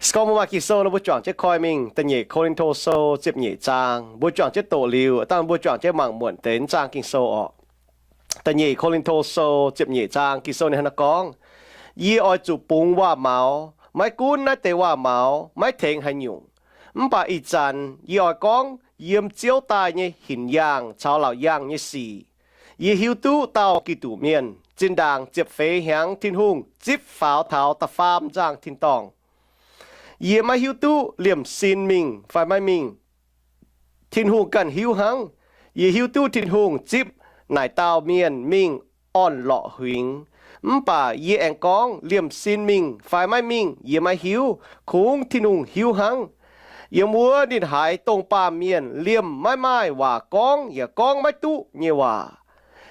Se gorngv mbuo maaih Ging-Sou nor, mbuo juangc jienv koi mingh Da'nyeic Ko^lin^to Sou ziepc nyeic zaang. Mbuo juangc jienv doqc liuz, dangh mbuo juangc jienv mangc muonc deix zaang Ging-Sou orqc. Da'nyeic Ko^lin^to Sou ziepc nyeic zaang Ging-Sou ninh hnangv naaiv gorngv, Yie oix zuqc bungx waac-maux. Maiv gunv naaiv deix waac-maux maiv tengx haaix nyungc, mv baac ih zanc yie oix gorngv yiem Ziouv daaih nyei hinc yaangh caux laauc yaangh nyei sic. Yie hiuv duqv dauh Giduc Mienh zinh ndaangc ziepc feix hnyangx Tin-Hungh zipv faaux taux da'faam nzangh tin-dorngh. Yie maiv hiuv duqv liemh sin mingh fai maiv mingh. Tin-Hungh ganh hiuv hnangv. Yie hiuv duqv Tin-Hungh zipv naaic dauh mienh mingh orn-lorqc huingx. Mv baac yie aengx gorngv, liemh sin mingh fai maiv mingh yie maiv hiuv. Kungx Tin-Hungh hiuv hnangv. Yiem wuov ninh haiz dongh baamh mienh liemh maiv maaih waac gorngv yaac gorngv maiv duqv nyei waac.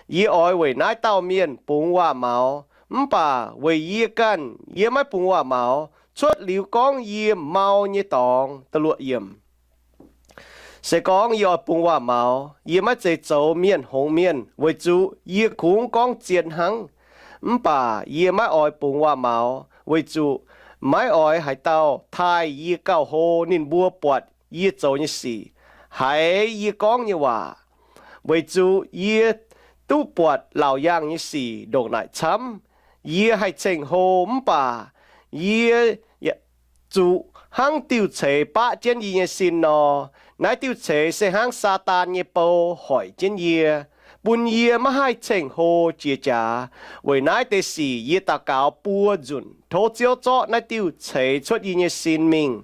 Yie oix weic naaiv dauh mienh bungx waac-maux, mv baac weic yie ganh yie maiv bungx waac-maux. Cuotv liuz gorngv yie mau nyei dorngx. Se gorngv yie oix bungx waac-maux, yie maiv zeiz zoux mienh hngongx mienh, weic zuqc yie kungx gorngv zien hnangv. Mv baac yie maiv oix bungx waac-maux, weic zuqc maiv oix haaix dauh taaih yie gauh hlo ninh mbuo buatc yie zoux nyei sic, haiz yie gorngv nyei waac. Weic zuqc yie duqv buatc laauc yaangh nyei sic ndongc naaic camv. Yie haih ceng-hlo mv baac yie zuqc hnangv diuh ceix baqv jienv yie nyei sin nor. Naaiv diuh ceix se hnangv Saadaan nyei bou hoic jienv yie, bun yie maiv haih ceng-hlo jiex jaax. Weic naaiv deix sic yie daux gaux buo nzunc tov Ziouv zorqv naaiv diuh ceix cuotv yie nyei sin mingh.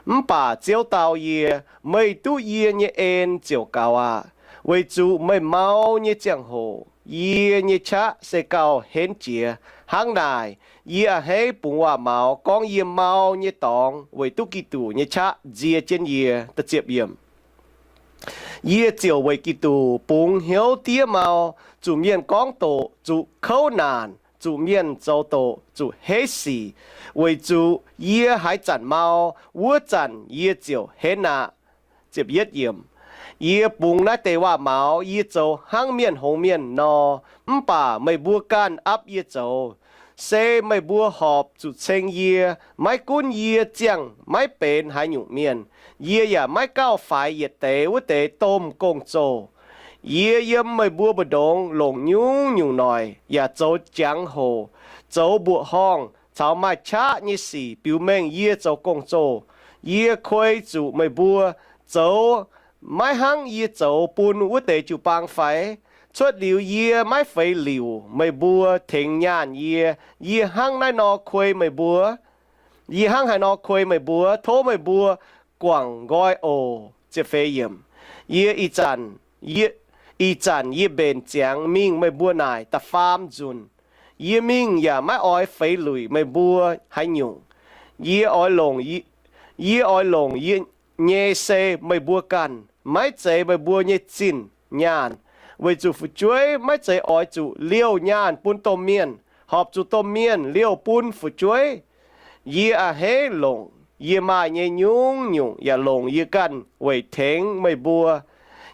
Mv baac Ziouv dau yie, Meih duqv yie nyei en ziouc gaux aqv, weic zuqc meih mau nyei ziangh hoc yie nyei qaqv se gauh henv jiex. Hnangv naaic, yie a'hneiv bungx waac-maux gorngv yie mau nyei dorngx weic duqv Giduc nyei qaqv nzie jienv yie. Yie ziouc weic Giduc bungx hnyouv diev mau, zuqc mienh gorngv doqc, zuqc kouv naanc, zuqc mienh zoux doqc, zuqc heiv sic, weic zuqc yie haaix zanc mau, wuov zanc yie ziouc henv aqv. Yie bungx naaiv deix waac-maux yie zoux hnangv mienh hngongx mienh nor, mv baac meih mbuo ganh aapv yie zoux. Se meih mbuo horpc zuqc ceng yie, maiv gunv yie ziangh maiv benx haaix nyungc mienh, yie yaac maiv gauh faix yietc deix wuov deix domh gong-zoh. Yie yiem meih mbuo mbu'ndongx longc nyungc-nyungc noic yaac zoux jangx-hoc, zoux mbuoqc horngh caux maaih qaqv nyei sic biux mengh yie zoux gong-zoh. Yie kuei zuqc meih mbuo zoux maiv hnangv yie zoux bun wuov deix jiu-baang fai? Cuotv liuz yie maiv feix liuc meih mbuo tengx nyaanh yie, yie hnangv naaiv nor kuei meih mbuo. Yie hnangv haaix nor kuei meih mbuo? Tov meih mbuo guangc nqoi oc. Yie ih zanc, ih zanc yie mbenc ziangx mingh meih mbuo naaic da'faam nzunc. Yie mingh yaac maiv oix feix luic meih mbuo haaix nyungc. Yie oix longc, yie oix longc yie nyei se meih mbuo ganh, maiv zeiz meih mbuo nyei zinh nyaanh, weic zuqc fu'jueiv maiv zeiz oix zuqc liouh nyaanh bun domh mienh, horpc zuqc domh mienh liouh bun fu'jueiv. Yie a'hneiv longc yie maaih nyei nyungc-nyungc yaac longc yie ganh weic tengx meih mbuo.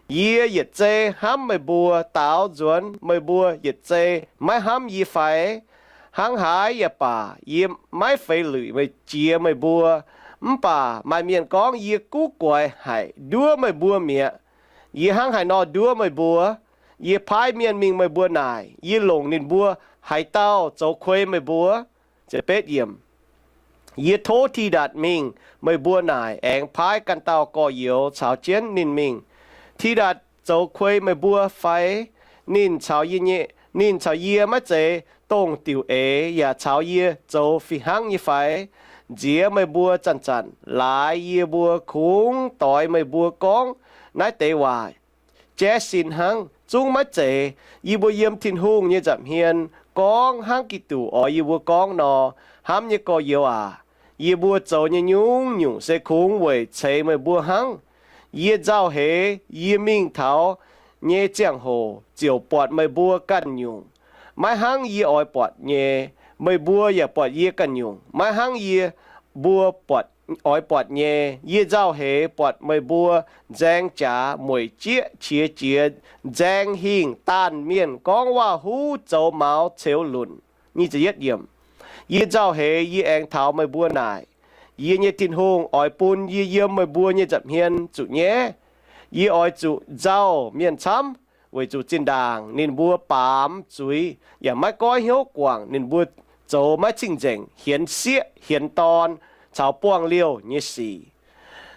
Yie yietc zei hnamv meih mbuo daaux nzuonx, meih mbuo yietc zei maiv hnamv yie fai? Hnangv haaix yaac baac, yie maiv feix luic meih, jiex meih mbuo. Mv baac maaih mienh gorngv yie guv guaix haic, nduov meih mbuo mi'aqv. Yie hnangv haaix nor nduov meih mbuo? Yie paaiv mienh mingh meih mbuo naaic, yie longc ninh mbuo haaix dauh zoux kuei meih mbuo? Yie tov Tidatc mingh meih mbuo naaic, aengx paaiv ganh dauh gorx-youz caux jienv ninh mingh. Tidatc zoux kuei meih mbuo fai? Ninh caux yie, ninh caux yie maiv zeiz dongh diuc eix yaac caux yie zoux fih hnangv nyei fai? Nziex meih mbuo zanc-zanc laaix yie mbuo kungx doix meih mbuo gorngv naaiv deix waac jaiv sin hnangv. Zungv maiv zeiz. Yie mbuo yiem Tin-Hungh nyei nza'hmien gorngv hnangv Giduc oix yie mbuo gorngv nor. Hnamv nyei gorx-youz aac, yie mbuo zoux nyei nyungc-nyungc se kungx weic ceix meih mbuo hnangv. Yie nzauh heix yie mingh taux nyei ziangh hoc ziouc buatc meih mbuo ganh nyungc, maiv hnangv yie oix buatc nyei. Meih mbuo yaac buatc yie ganh nyungc, maiv hnangv yie mbuo oix buatc nyei. Yie nzauh heix buatc meih mbuo nzaeng jaax mueic jieqv qiex jiez, nzaeng hingh daanh mienh gorngv waac-huv zoux maux ceux lunc. Yie nzauh heix yie aengx taux meih mbuo naaic. Yie nyei Tin-Hungh oix bun yie yiem meih mbuo nyei nza'hmien zuqc nyaiv. Yie oix zuqc nzauh mienh camv, weic zuqc zinh ndaangc ninh mbuo baamz zuiz yaac maiv goiv hnyouv guangc ninh mbuo zoux maiv cing-nzengc, hienx sieqv, hienx dorn, caux buangh liouh nyei sic.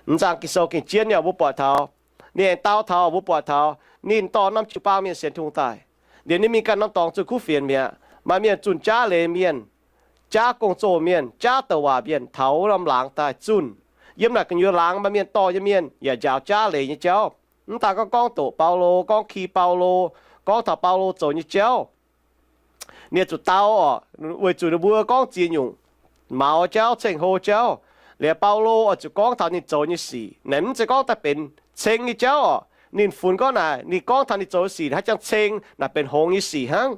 M'zangc Ging-Sou gengh jienv nyei, mbuo buatc taux ninh aengx dau taux, mbuo buatc taux ninh dorh norm jiu-baang mienh sienx Tin-Hungh daaih. Liuz ninh mingh ganh norm dorngx zunh kuv fienx mi'aqv. Maaih mienh zunh jaav leiz mienh, jaav gong-zoh mienh, jaav douc waac mienh, taux norm laangz daaih zunh. Yiem naaic gu'nyuoz laangz maaih mienh dorh nyei mienh yaac njaaux jaav leiz nyei jauv. Mv daan gorngv, gorngv doqc Baulo, gorngv ki Baulo, gorngv taux Baulo zoux nyei jauv. Ninh zuqc dau oc, weic zuqc ninh mbuo gorngv ziex nyungc, maux jauv, ceng-hlo jauv. Liuz Baulo oix zuqc gorngv taux ninh zoux nyei sic. Naaiv mv zeiz gorngv daaih benx ceng nyei jauv oc. Ninh funx gorngv naaic, ninh gorngv taux ninh zoux nyei sic haaix jangx ceng, naaic benx hngongx nyei sic hnangv.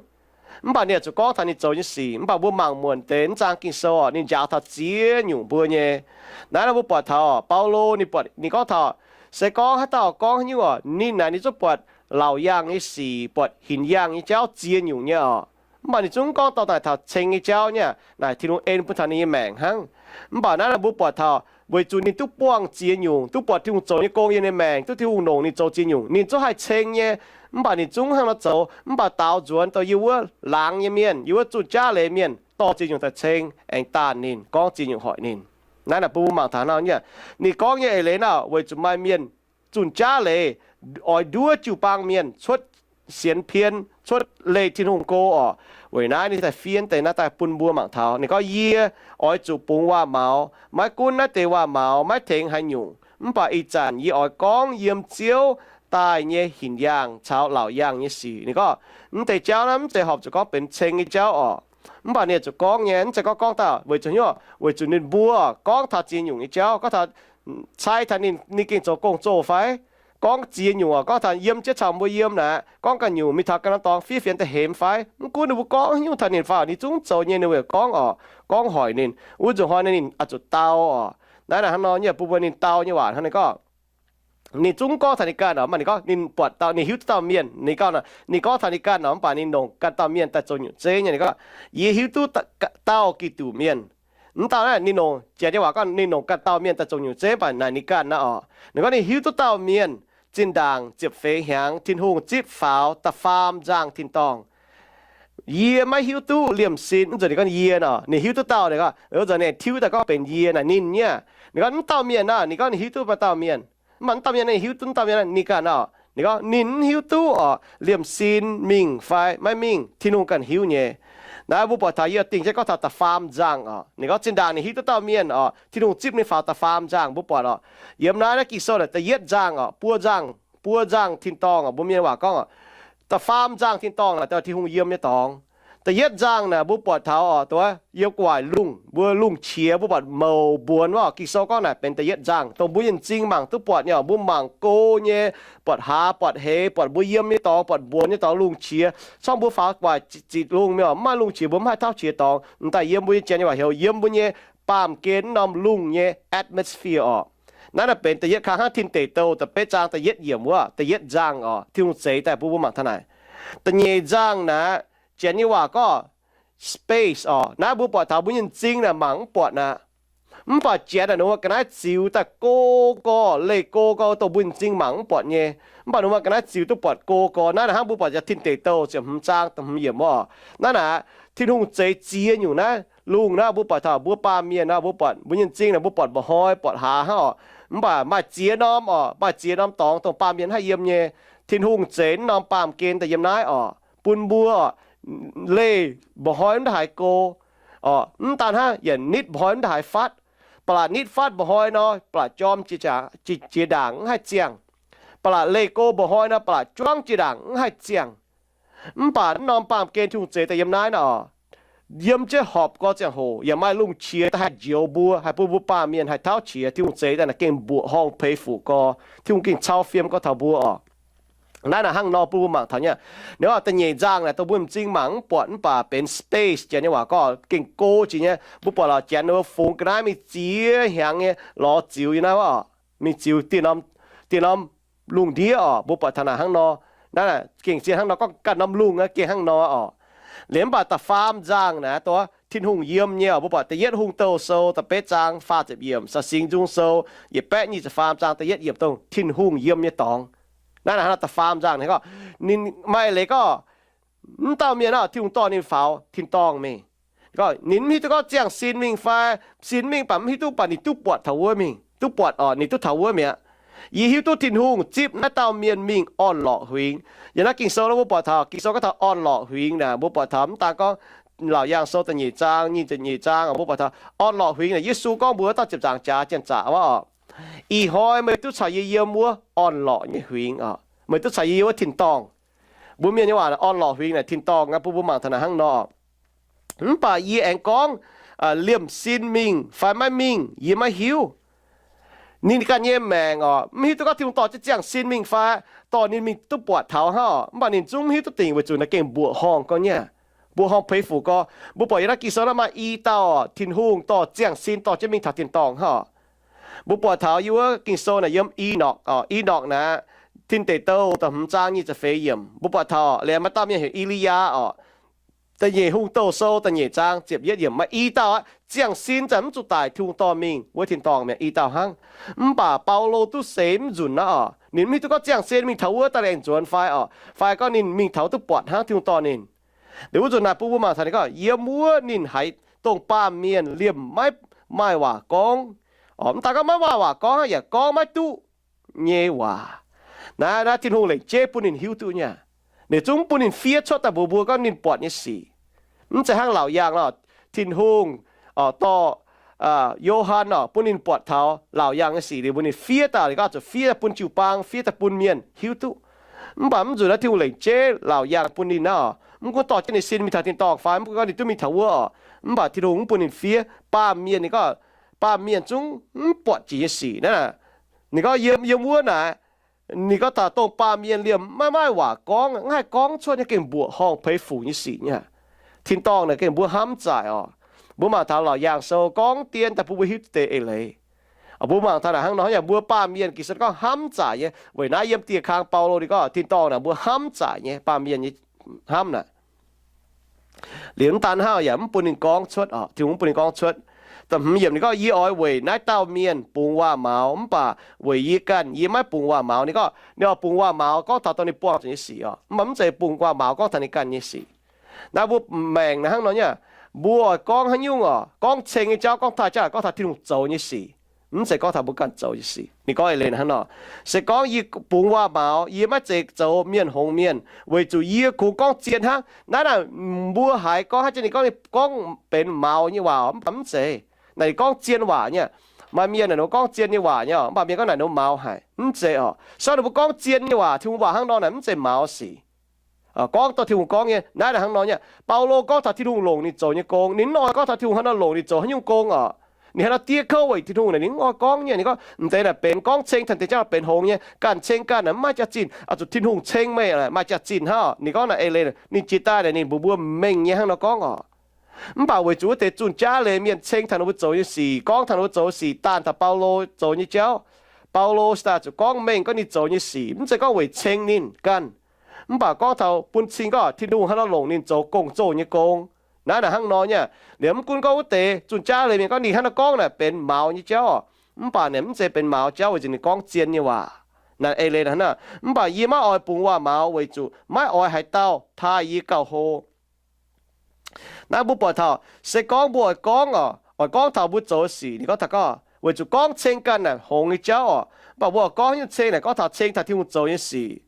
Mv baac ninh oix zuqc gorngv taux ninh zoux nyei sic. Mv baac mbuo mangc muonc deix mv zaang Ging-Sou oc, ninh njaaux taux ziex nyungc mbuo nyei. Naaiv nor mbuo buatc taux Baulo ninh buatc, ninh gorngv taux, se gorngv haaix dauh gorngv haaix nyungc oc, ninh naaic ninh zungv buatc laauc yaangh nyei sic, buatc hinc yaangh nyei jauv ziex nyungc nyei oc. Mv baac ninh zungv gorngv dorh naaic taux ceng nyei jauv nyei, naaic Tin-Hungh en bun taux ninh nyei maengc hnangv. Mv baac naaiv nor mbuo buatc taux weic zuqc ninh duqv buangh ziex nyungc, duqv buatc Tin-Hungh zoux nyei gong yiem ninh maengc, duqv Tin-Hungh longc ninh zoux ziex nyungc, ninh zungv haih ceng nyei. Mv baac ninh zungv hnangv nor zoux, mv baac daaux nzuonx dongh yie wuov laangz nyei mienh, yie wuov zunh jaav leiz mienh dorh ziex nyungc daaih ceng, aengx daanh ninh, gorngv ziex nyungc hoic ninh. Naaiv naaic bun mbuo mangc taux nor nyei, ninh gorngv nyei eix leiz nor, weic zuqc maaih mienh zunh jaav leiz oix nduov jiu-baang mienh cuotv sienx pien, cuotv leih Tin-Hungh go oc. Weic naaiv ninh daaih fiev deix naaiv daaih bun mbuo mangc taux. Ninh gorngv, yie oix zuqc bungx waac-maux, maiv gunv naaiv deix waac-maux maiv tengx haaix nyungc, mv baac ih zanc yie oix gorngv yiem Ziouv daaih nyei hinc yaangh caux laauc yaangh nyei sic. Ninh gorngv, mv deix jauv naaiv mv zeiz horpc zuqc gorngv benx ceng nyei jauv oc. Mv baac ninh zuqc gorngv nyei, mv zeiz gorngv gorngv daaih weic zuqc hnyouv, weic zuqc ninh mbuo gorngv taux ziex nyungc nyei jauv, gorngv taux cai taux ninh, ninh gengh zoux gong-zoh fai? Gorngv ziex nyungc oc, gorngv taux yiem jienv caux mbuo yiem naaic, gorngv ganh nyungc mingh taux ganh norm dorngx fiev fienx daaih hemx fai? Mv gunv ninh mbuo gorngv haaix nyungc taux ninh faaux, ninh zungv zoux nyei, ninh weic gorngv oc, gorngv hoic ninh. Wuov nzunc hnoi ninh oix zuqc dau oc. Naaiv naaic hnangv nor nyei bun mbuo ninh dau nyei waac hnangv, ninh gorngv, ninh zungv gorngv taux ninh ganh oc, mv baac ninh gorngv ninh buatc dauh, ninh hiuv duqv dauh mienh. Ninh gorngv, ninh gorngv taux ninh ganh oc, mv baac ninh longc ganh dauh mienh daaih zoux nyungc zeiv nyei. Ninh gorngv, yie hiuv duqv dauh Giduc mienh. Mv dauh naaiv ninh longc, Janx nyei waac gorngv ninh longc ganh dauh mienh daaih zoux nyungc zeiv, mv baac naaic ninh ganh naaiv oc. Ninh gorngv ninh hiuv duqv dauh mienh zinh ndaangc ziepc feix hnyangx Tin-Hungh zipv faaux da'faam nzangh tin-dorngh. Yie maiv hiuv duqv liemh sin, mv zeiz ninh gorngv yie nor, ninh hiuv duqv dauh, ninh gorngv, wuov zanc ninh tiuv daaih gorngv benx yie naaic ninh nyei. Ninh gorngv mv dauh mienh naaic, ninh gorngv ninh hiuv duqv maaih dauh mienh, mv baac mv dauh mienh ninh hiuv duqv dauh mienh, ninh ganh oc. Ninh gorngv ninh mv hiuv duqv oc, liemh sin mingh fai maiv mingh, Tin-Hungh ganh hiuv nyei. Naaiv mbuo buatc taux yie dingh jienv gorngv taux da'faam nzangh oc. Ninh gorngv zinh ndaangc ninh hiuv duqv dauh mienh oc, Tin-Hungh zipv ninh faaux da'faam nzangh, mbuo buatc oc. Yiem naaiv naaiv Ging-Sou naaic da'yietv nzangh oc, buo nzangh, buo nzangh tin-dorngh oc, mbuo mienh waac gorngv oc. Da'faam nzangh tin-dorngh naaic dongh Tin-Hungh yiem nyei dorngx. Da'yietv nzangh naaic mbuo buatc taux oc, dongh yiem gu'nguaaic lungh, mbuo lungh qiex mbuo buatc mouc mbuonx wuov oc. Ging-Sou gorngv naaic benx da'yietv nzangh, dongh mbuo nyei m'zing mangc duqv buatc nyei oc. Mbuo mangc go nyei, buatc hlaax, buatc heix, buatc mbuo yiem nyei dorngx, buatc mbuonx nyei dorngx, lungh qiex. Corngv mbuo faaux gu'nguaaic zitc lungh mingh oc, mv maaih lungh qiex mbuo mv haih tauv qiex dorngx. M'daaih yiem mbuo nyei Janx nyei waac heuc, yiem mbuo nyei baamh gen norm lungh nyei atmosphere oc. Naaiv naaic benx da'yietv kang hnangv Tin Deic Douh da'betv zaang da'yietv yiemc wuov, da'yietv nzangh oc. Tin-Hungh zeix daaih bun mbuo mangc taux naaic. Da'nyeic nzangh naaic, Janx nyei waac gorngv space oc. Naaiv mbuo buatc taux mbuo nyei m'zing naaic mangc mv buatc aqv. Mv baac Janx naaic ninh mbuo ga'naaiv ziux daaih go gorx, leih go gorx, dongh mbuo nyei m'zing mangc mv buatc nyei. Mv baac ninh mbuo ga'naaiv ziux duqv buatc go gorx. Naaiv naaic hnangv mbuo buatc Tin Deic Douh ziepc hmz zaang da'hmz yiemc wuov. Naaiv naaic Tin-Hungh zeix ziex nyungc naaiv lungh naaiv, mbuo buatc taux mbuo baamh mienh naaic, mbuo buatc mbuo nyei m'zing naaic, mbuo buatc mba'hnoi, buatc hlaax hnangv oc. Mv baac maaih ziex norm oc, maaih ziex norm dorngx dongh baamh mienh haih yiem nyei. Tin-Hungh zeix norm baamh gen daaih yiem naaiv oc, bun mbuo leih mba'hnoi mv daaih haaix go oc. Mv daan hnangv, yaac nitv mba'hnoi mv daaih haaix fatv. Ba'laqc nitv fatv mba'hnoi nor, ba'laqc jorm jiex ndaangc mv haih ziangh. Ba'laqc leih go mba'hnoi nor, ba'laqc juangv jiex ndaangc mv haih ziangh. Mv baac mv norm baamh gen Tin-Hungh zeix daaih yiem naaiv nor, yiem jienv horpc gorx ziangh hoc yaac maaih lungh qiex daaih haih njoux mbuo, haih bun mbuo baamh mienh haih tauv qiex. Tin-Hungh zeix daaih naaic gengh mbuoqc horngh peix fuc gorx, Tin-Hungh gengh cau fiem gorx taux mbuo oc. Naaiv naaic hnangv nor bun mbuo mangc taux nyei. Ninh gorngv da'nyeic nzangh naaic dongh mbuo m'zing mangc mv buatc mv baac benx space, Janx nyei waac gorngv gengh go jiex nyei. Mbuo buatc lorz Janx ninh mbuo fungx ga'naaiv mingh ziex hnyangx nyei lorz ziux yiem naaiv oc, mingh ziux dieh norm, dieh norm lungh ndiev oc. Mbuo buatc taux naaic hnangv nor. Naaiv gengh zien hnangv nor, gorngv ganh norm lungh naaiv gengh hnangv nor oc. Liemh mv baac da'faam nzangh naaic dongh Tin-Hungh yiem nyei oc. Mbuo buatc Da'yietv Hungh Douh Sou da'betv zaang faah ziepc yiemc, Sa'singx Nzung Sou yietc baeqv nyic ziepc faam zaang da'yietv yiemc dongh Tin-Hungh yiem nyei dorngx. Naaiv naaic hnangv naaic da'faam zaang naaic gorngv, ninh maaih leiz gorngv, mv dauh mienh orqc, Tin-Hungh dorh ninh faaux tin-dorngh mingh. Ninh mv hiuv duqv gorngv ziangh sin mingh fai, sin mingh baac mv hiuv duqv, baac ninh duqv buatc taux wuov mingh, duqv buatc orqc, ninh duqv taux wuov mi'aqv. Yie hiuv duqv Tin-Hungh zipv naaiv dauh mienh mingh orn-lorqc huingx. Yiem naaiv Ging-Sou nor mbuo buatc taux, Ging-Sou gorngv taux orn-lorqc huingx naaic, mbuo buatc taux mv daan gorngv Laauc Yaangh Sou da'nyeic zaang, nyic ziepc nyeic zaang, mbuo buatc taux orn-lorqc huingx naaic Yesu gorngv mbuox dauh ziepc nzaangc jaax janx-zaqc wuov orqc, Ih hnoi meih duqv caux yie yiem wuov orn-lorqc nyei huingx oc. Meih duqv caux yie yiem wuov tin-dorngh. Mbuo mienh nyei waac orn-lorqc huingx naaic tin-dorngh aqv, bun mbuo mangc taux naaic hnangv nor. Mv baac yie aengx gorngv, liemh sin mingh fai maiv mingh yie maiv hiuv. Ninh ganh nyei maengc orqc, mv hiuv duqv gorngv Tin-Hungh dorh jienv ziangh sin mingh fai dorh ninh mingh duqv buatc taux hnangv orqc, mv baac ninh zungv mv hiuv duqv dingc weic zuqc naaiv gengh mbuoqc horngh gorngv nyei, mbuoqc horngh peix fuc gorngv. Mbuo buatc yiem naaiv Ging-Sou naaiv maaih i dauh orqc, Tin-Hungh dorh ziangh sin dorh jienv mingh taux tin-dorngh hnangv orqc. Mbuo buatc taux yiem wuov Ging-Sou naaic yiem Enoch orqc, Enoch naaic, Tin Deic Douh da'hmz zaang nyic ziepc feix yiemc, mbuo buatc taux liuz maaih dauh mienh heuc E^li^yaa orqc. Da'nyeic Hungh Douh Sou da'nyeic zaang ziepc yietv yiemc, maaih i dauh aqv, ziangh sin zanc mv zuqc daic, Tin-Hungh dorh mingh wuov tin-dorngh mi'aqv, i dauh hnangv. Mv baac Baulo duqv seix mv nzunc naaiv orqc, ninh mv hiuv duqv gorngv ziangh sin mingh taux wuov daaih aengx nzuonx fai orqc, fai gorngv ninh mingh taux duqv buatc hnangv Tin-Hungh dorh ninh. Liuz wuov nzunc naaic bun mbuo mangc taux ninh gorngv yiem wuov ninh haiz dongh baamh mienh liemh maiv maaih waac gorngv. Mv daan gorngv maiv maaih waac gorngv hnangv, yaac gorngv maiv duqv nyei waac. Naaiv, naaiv Tin-Hungh lengc jeiv bun ninh hiuv duqv nyei. Ninh zungv mv bun ninh fiev cuotv daaih mbuox mbuo gorngv ninh buatc nyei sic. Mv zeiz hnangv Laauc Yaangh nor, Tin-Hungh dorh Yo^han orqc, bun ninh buatc taux Laauc Yaangh nyei sic liuz mbuox ninh fiev daaih, ninh gorngv zuqc fiev daaih bun jiu-baang, fiev daaih bun mienh hiuv duqv. Mv baac mv nzunc naaiv Tin-Hungh lengc jeiv Laauc Yaangh bun ninh naaiv orqc, mv gunv dorh jienv ninh sin mingh taux tin-dorngh fai mv gunv gorngv ninh duqv mingh taux wuov orqc, mv baac Tin-Hungh mv bun ninh fiev. Baamh mienh, ninh gorngv baamh mienh zungv mv buatc jiex nyei sic naaiv. Ninh gorngv yiem, yiem wuov naaic, ninh gorngv taux dongh baamh mienh liemh maiv maaih waac gorngv, mv haih gorngv cuotv nyei, gengh mbuoqc horngh peix fuc nyei sic nyei. Tin-dorngh naaic gengh mbuo hnamv zaaic orqc. Mbuo mangc taux Laauc Yaangh Sou gorngv dien daaih bun mbuo hiuv deix eix leiz. Mbuo mangc taux naaic hnangv nor yaac mbuo baamh mienh Ging-Sou gorngv hnamv zaaic nyei. Weic naaiv yiem dieh kang Baulo ninh gorngv tin-dorngh naaic mbuo hnamv zaaic nyei, baamh mienh nyei hnamv naaic. Liuz mv daan hnangv yaac mv bun ninh gorngv cuotv orqc. Tin-Hungh mv bun ninh gorngv cuotv. Da'hmz yiemc ninh gorngv, Yie oix weic naaiv dauh mienh bungx waac-maux, mv baac weic yie ganh yie maiv bungx waac-maux. Ninh gorngv ninh oix bungx waac-maux gorngv taux dongh ninh buangh zuqc nyei sic orqc, mv baac mv zeiz bungx waac-maux gorngv taux ninh ganh nyei sic. Naaiv mbuo maengc naaiv hnangv nor nyei, mbuo oix gorngv haaix nyungc orqc, gorngv ceng nyei jauv gorngv taaih jauv, gorngv taux Tin-Hungh zoux nyei sic, mv zeiz gorngv taux mbuo ganh zoux nyei sic. Ninh gorngv eix leiz hnangv nor, se gorngv yie bungx waac-maux, yie maiv zeiz zoux mienh hngongx mienh, weic zuqc yie kungx gorngv zien hnangv. Naaiv naaic mbuo haiz gorngv hnangv, ninh gorngv, ninh gorngv benx maux nyei waac mv baac mv zeiz. Naaic ninh gorngv zien waac nyei. Maaih mienh naaic ninh gorngv zien nyei waac nyei, mv baac mienh gorngv naaic ninh maux haic, mv zeiz orqc. Se gorngv ninh mbuo gorngv zien nyei waac, Tin-Hungh waac hnangv nor naaic mv zeiz maux sic. Gorngv dorh Tin-Hungh gorngv nyei. Naaiv naaic hnangv nor nyei, Baulo gorngv taux Tin-Hungh longc ninh zoux nyei gong, ninh mv oix gorngv taux Tin-Hungh haaix nor longc ninh zoux haaix nyungc gong orqc. Ninh haaix nor diev kouv weic Tin-Hungh naaic ninh mv oix gorngv nyei. Ninh gorngv, M'deix naaic benx gorngv ceng taux deix jauv benx hngongx nyei, ganh ceng ganh naaic mv maaih jaax-zinh, oix zuqc Tin-Hungh ceng meih maaih jaax-zinh hnangv. Ninh gorngv naaic eix leiz, ninh jiex daaih naaic ninh mbuox mbuo mengh nyei hnangv nor gorngv orqc. Mv baac weic zuqc wuov deix zunh jaav leiz mienh ceng taux ninh mbuo zoux nyei sic, gorngv taux ninh mbuo zoux sic daanh taux Baulo zoux nyei jauv, Baulo daaih zuqc gorngv mengh gorngv ninh zoux nyei sic mv zeiz gorngv weic ceng ninh ganh, mv baac gorngv taux bun cing gorngv Tin-Hungh hnangv nor longc ninh zoux gong-zoh nyei gong. Naaiv naaic hnangv nor nyei. Liuz mv gunv gorngv wuov deix zunh jaav leiz mienh gorngv ninh hnangv nor gorngv naaic benx maux nyei jauv, mv baac naaic mv zeiz benx maux jauv weic zuqc ninh gorngv zien nyei waac. Naaic eix leiz hnangv naaic. Mv baac yie maiv oix bungx waac-maux weic zuqc maiv oix haaix dauh taaih yie gauh hlo. Naaiv mbuo buatc taux se gorngv mbuo oix gorngv orqc, oix gorngv taux mbuo zoux sic, ninh gorngv taux gorngv weic zuqc gorngv ceng ganh naaic hngongx nyei jauv orqc, mv baac mbuo oix gorngv nyungc ceng naaic gorngv taux ceng taux Tin-Hungh zoux nyei sic.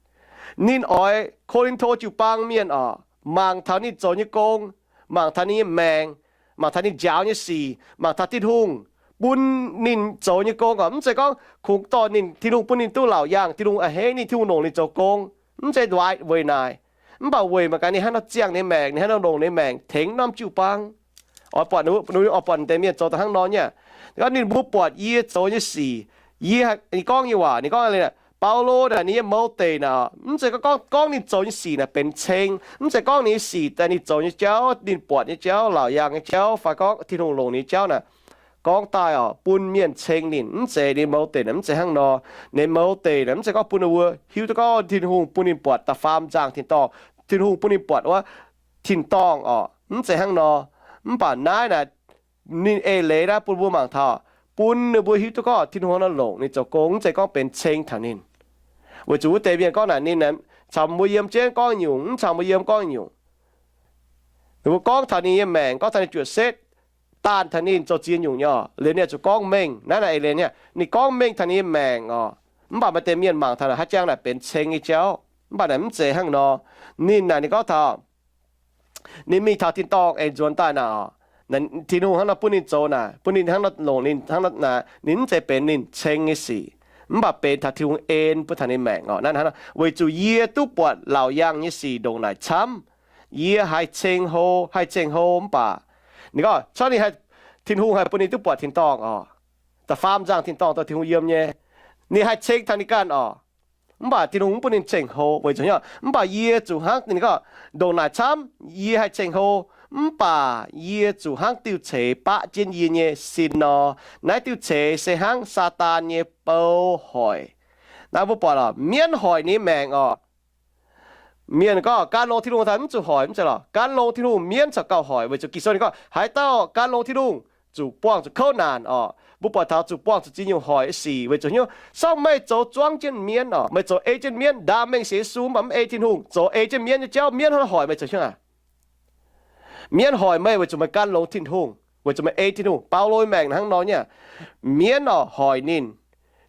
Ninh oix Ko^lin^to jiu-baang mienh orqc, mangc taux ninh zoux nyei gong, mangc taux ninh nyei maengc, mangc taux ninh njaaux nyei sic, mangc taux Tin-Hungh bun ninh zoux nyei gong orqc. Mv zeiz gorngv kungx dorh ninh, Tin-Hungh bun ninh duqv laauc yaangh, Tin-Hungh a'hneiv ninh, Tin-Hungh longc ninh zoux gong. Mv zeiz weic naaic. Mv baac weic mangc gaax ninh hnangv nor ziangh ninh maengc, ninh hnangv nor longc ninh maengc tengx norm jiu-baang. Oix buatc, oix buatc deix mienh zoux daaih hnangv nor nyei. Gorngv ninh mbuo buatc yie zoux nyei sic, yie, ninh gorngv nyei waac, ninh gorngv, Baulo naaic ninh nyei mouz deic naaic, mv zeiz gorngv, gorngv ninh zoux nyei sic naaic benx ceng. Mv zeiz gorngv ninh nyei sic daaih ninh zoux nyei jauv, ninh buatc nyei jauv, laauc yaangh nyei jauv, fai gorngv Tin-Hungh longc ninh nyei jauv naaic gorngv daaih orqc, bun mienh ceng ninh. Mv zeiz, ninh mouz deic naaic mv zeiz hnangv nor. Ninh mouz deic naaic mv zeiz gorngv bun ninh mbuo hiuv duqv gorngv Tin-Hungh bun ninh buatc da'faam nzangh tin-dorngh, Tin-Hungh bun ninh buatc wuov tin-dorngh orqc. Mv zeiz hnangv nor. Mv baac naaiv naaic, ninh eix leiz naaiv bun mbuo mangc taux, bun ninh mbuo hiuv duqv gorngv Tin-Hungh nor longc ninh zoux gong, mv zeiz gorngv benx ceng taux ninh. Weic zuqc wuov deix mienh gorngv naaic ninh caux mbuo yiem jienv gorngv nyungc, mv caux mbuo yiem gorngv nyungc. Ninh mbuo gorngv taux ninh nyei maengc, gorngv taux ninh nyei juoqc setv, daanh taux ninh zoux ziex nyungc nyei oc. Liuz ninh zuqc gorngv mengh naaiv naaic eix leiz niaa, ninh gorngv mengh taux ninh nyei maengc oc. Mv baac maaih deix mienh mangc taux naaic haaix jangx naaic benx ceng nyei jauv. Mv baac naaic mv zeiz hnangv nor. Ninh naaic ninh gorngv taux ninh mingh taux tin-dorngh aengx nzuonx daaih naaic oc, Tin-Hungh hnangv nor bun ninh zoux naaic, bun ninh hnangv nor longc ninh hnangv nor naaic, ninh mv zeiz benx ninh ceng nyei sic, mv baac benx taux Tin-Hungh en bun taux ninh maengc oc. Naaiv hnangv nor weic zuqc yie duqv buatc laauc yaangh nyei sic ndongc naaic camv. Yie haih ceng hlo, haih ceng hlo mv baac ninh gorngv corc ninh haih, Tin-Hungh haih bun ninh duqv buatc tin-dorngh oc. Da'faam nzangh tin-dorngh dongh Tin-Hungh yiem nyei, ninh haih ceng taux ninh ganh oc. Mv baac Tin-Hungh mv bun ninh ceng hlo weic zuqc hnyouv, mv baac yie zuqc hnangv ninh gorngv ndongc naaic camv, yie haih ceng hlo, mv baac yie zuqc hnangv diuh ceix baqv jienv yie nyei sin nor. Naaiv diuh ceix se hnangv Saadaan nyei bou hoic. Naaiv mbuo buatc oc, mienv hoic ninh maengc oc. Mienh gorngv gan longx Tin-Hungh daaih mv zuqc hoic, mv zeiz lorqc. Gan longx Tin-Hungh mienv corc gauh hoic weic zuqc Ging-Sou ninh gorngv haaix dauh gan longx Tin-Hungh zuqc buangh zuqc kouv naanc oc. Mbuo buatc taux zuqc buangh zuqc ziex nyungc hoic sic weic zuqc hnyouv, sorng meih zoux zuangv jienv mienv oc, meih zoux ei jienv mienv, ndaam mengh sienx Yesu mv baac mv ei Tin-Hungh, zoux ei jienv mienv nyei jauv, mienv hnangv hoic meih zoux hnyouv aac. Mienv hoic meih weic zuqc meih gan longx Tin-Hungh, weic zuqc meih ei Tin-Hungh. Baulo nyei maengc hnangv nor nyei. Mienv oc hoic ninh,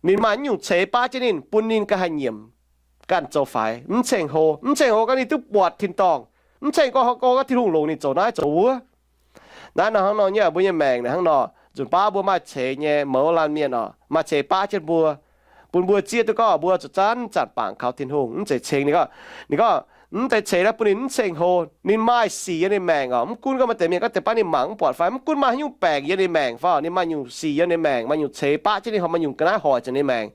ninh maaih nyungc ceix baqv jienv ninh, bun ninh ganh haih nyiemc ganh zoux faix, mv ceng hlo. Mv ceng hlo gorngv ninh duqv buatc tin-dorngh, mv ceng gorngv, gorngv Tin-Hungh longc ninh zoux naaiv zoux wuov. Naaiv nor hnangv nor nyei, mbuo nyei maengc naaic hnangv nor, nzunc baav mbuo maaih ceix nyei mouz laanh mienh oc, maaih ceix baqv jienv mbuo, bun mbuo zieqv duqv gorngv mbuo zuqc zanc-zanc bangc kaux Tin-Hungh, mv zeiz ceng ninh gorngv, ninh gorngv mv deix ceix naaiv bun ninh mv ceng hlo. Ninh maaih sic yiem ninh maengc oc. Mv gunv gorngv maaih deix mienh gorngv deix baav ninh mangc mv buatc fai, mv gunv maaih haaix nyungc baengc yiem ninh maengc fai, ninh maaih nyungc sic yiem ninh maengc, maaih nyungc ceix baqv jienv ninh, maaih nyungc ga'naaiv hoic zuqc ninh maengc,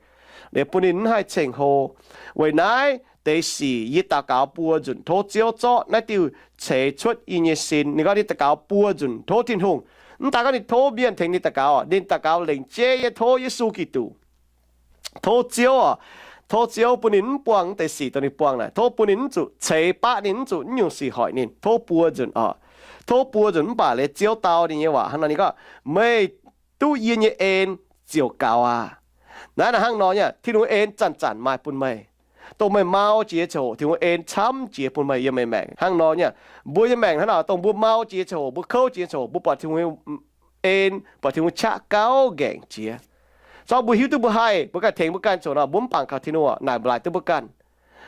liuz bun ninh mv haih ceng hlo. Weic naaiv deix sic yie daux gaux buo nzunc tov Ziouv zorqv naaiv diuh ceix cuotv yie nyei sin. Ninh gorngv ninh daux gaux buo nzunc tov Tin-Hungh. Mv daaih gorngv ninh tov mienh tengx ninh daux gaux, ninh daux gaux lengc jeiv nyei tov Yesu Giduc. Tov Ziouv oc, tov Ziouv bun ninh mv buangh deix sic dongh ninh buangh naaic. Tov bun ninh mv zuqc ceix baqv ninh, mv zuqc nyungc sic hoic ninh. Tov buo nzunc oc. Tov buo nzunc mv baac liuz Ziouv dau ninh nyei waac hnangv nor, ninh gorngv, meih duqv yie nyei en ziouc gaux aqv. Naaiv naaic hnangv nor nyei, Tin-Hungh en zanc-zanc maaih bun meih. Dongh meih mau jiex ziangh hoc Tin-Hungh en camv jiex bun meih yiem meih maengc hnangv nor nyei. Mbuo nyei maengc hnangv nor, dongh mbuo mau jiex ziangh hoc, mbuo kouv jiex ziangh hoc, mbuo buatc Tin-Hungh en, buatc Tin-Hungh qaqv gauh nqaengc jiex. Zorqv mbuo hiuv duqv mbuo haih, mbuo ganh tengx mbuo ganh ziouc nor, mbuo mv bangc kaux Tin-Hungh naaic, mv baac laaic duqv mbuo ganh.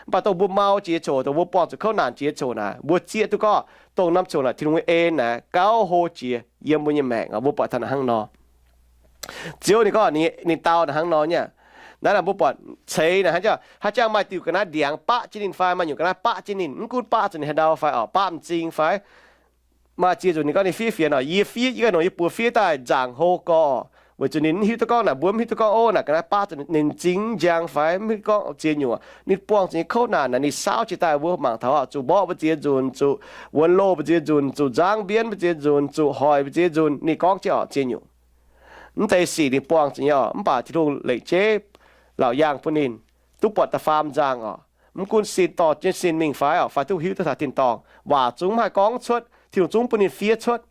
Mv baac dongh mbuo mau jiex ziangh hoc, dongh mbuo buangh zuqc kouv naanc jiex ziangh hoc naaic, mbuo zieqv duqv gorngv dongh norm ziangh hoc naaic Tin-Hungh en naaic gauh hlo jiex yiem mbuo nyei maengc. Mbuo buatc taux naaic hnangv nor. Ziouv ninh gorngv ninh dau naaic hnangv nor nyei. Naaiv naaic mbuo buatc ceix naaic, haaix jangx maaih diuc ga'naaiv ndiangx baqv jienv ninh fai, maaih nyungc ga'naaiv baqv jienv ninh, mv gunv baqv zuqc ninh haaix ndau fai oc, baqv m'zing fai, maaih ziex nzunc ninh gorngv ninh fiev fienx oc, yie fiev, yie ganh longc yie buoz fiev daaih nzaangc hlo gorx, weic zuqc ninh mv hiuv duqv gorngv naaic, mbuo mv hiuv duqv gorngv, ov, naaic ga'naaiv baqv zuqc ninh m'zing njang fai, mv hiuv duqv gorngv ziex nyungc, ninh buangh zuqc nyei kouv naanc naaic ninh saauv jiex daaih, mbuo mangc taux oc, zuqc mborqv mbu'ziex nzunc, zuqc wuonx loh mbu'ziex nzunc, zuqc nzangv mbienv mbu'ziex nzunc, zuqc hoic mbu'ziex nzunc, ninh gorngv jienv oc ziex nyungc. Mv deix sic ninh buangh zuqc nyei oc, mv baac Tin-Hungh lengc jeiv laauc yaangh bun ninh duqv buatc da'faam nzangh oc. Mv gunv sin dorh jienv sin mingh fai oc, fai duqv hiuv duqv taux tin-dorngh, waac zungv mv haih gorngv cuotv, Tin-Hungh zungv bun ninh fiev cuotv.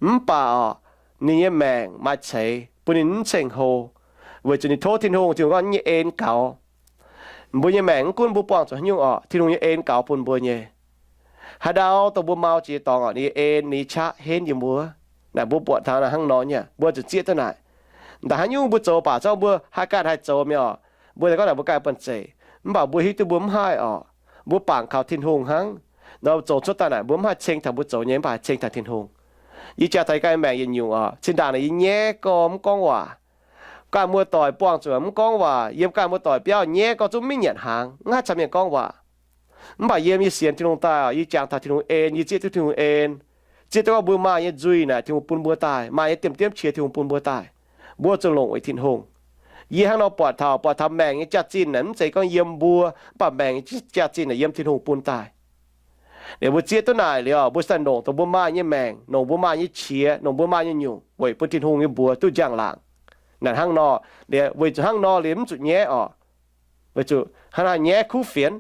Mv baac oc, ninh nyei maengc maaih ceix bun ninh mv ceng-hlo, weic zuqc ninh tov Tin-Hungh, Tin-Hungh gorngv ninh nyei en gaux. Mbuo nyei maengc mv gunv mbuo buangh zuqc haaix nyungc oc, Tin-Hungh nyei en gaux bun mbuo nyei. Haaix ndau dongh mbuo mau jiex dorngx oc, ninh nyei en, ninh nyei qaqv henv yiem mbuo. Naaic mbuo buatc taux naaic hnangv nor nyei, mbuo zuqc zieqv duqv naaic. Daaih haaix nyungc mbuo zoux baac zorqv mbuo haih ganh haih zoux mi'aqv oc. Mbuo daaih gorngv naaic mbuo ganh buonv-zeic, mv baac mbuo hiuv duqv mbuo mv haih oc. Mbuo bangc kaux Tin-Hungh hnangv. Nor zoux cuotv daaih naaic mbuo mv haih ceng taux mbuo zoux nyei, mv baac haih ceng taux Tin-Hungh. Yie jangx taux yie ganh maengc yietc nyungc oc, cin-ndaangc naaic yie nyaiv gorx mv gorngv waac. Ganh muoz-doic buangh zuqc mv gorngv waac, yiem ganh muoz-doic biauv nyaiv gorx zungv mv nyanc hnaangx, mv haih caux mienh gorngv waac. Mv baac yie yiem yie sienx Tin-Hungh daaih oc, yie jangx taux Tin-Hungh en, yie zieqv duqv Tin-Hungh en. Zieqv duqv gorngv mbuo maaih nyei nzuih naaic Tin-Hungh bun mbuo daaih, maaih nyei diemv-diemv qiex Tin-Hungh bun mbuo daaih. Mbuo zuqc longc weic Tin-Hungh. Yie hnangv nor buatc taux, buatc taux maengc nyei jaax-zinh naaic mv zeiz gorngv yiem mbuo, mv baac maengc nyei jaax-zinh naaic yiem Tin-Hungh bun daaih. Liuz mbuo zieqv duqv naaic liuz, mbuo cingx daaih longc dongh mbuo maaih nyei maengc, longc mbuo maaih nyei qiex, longc mbuo maaih nyei nyungc weic bun Tin-Hungh nyei mbuox duqv njang-laangc. Naaic hnangv nor, liuz weic zuqc hnangv nor liuz mv zuqc nyaiv oc. Weic zuqc hnangv naaic nyaiv kuv fienx.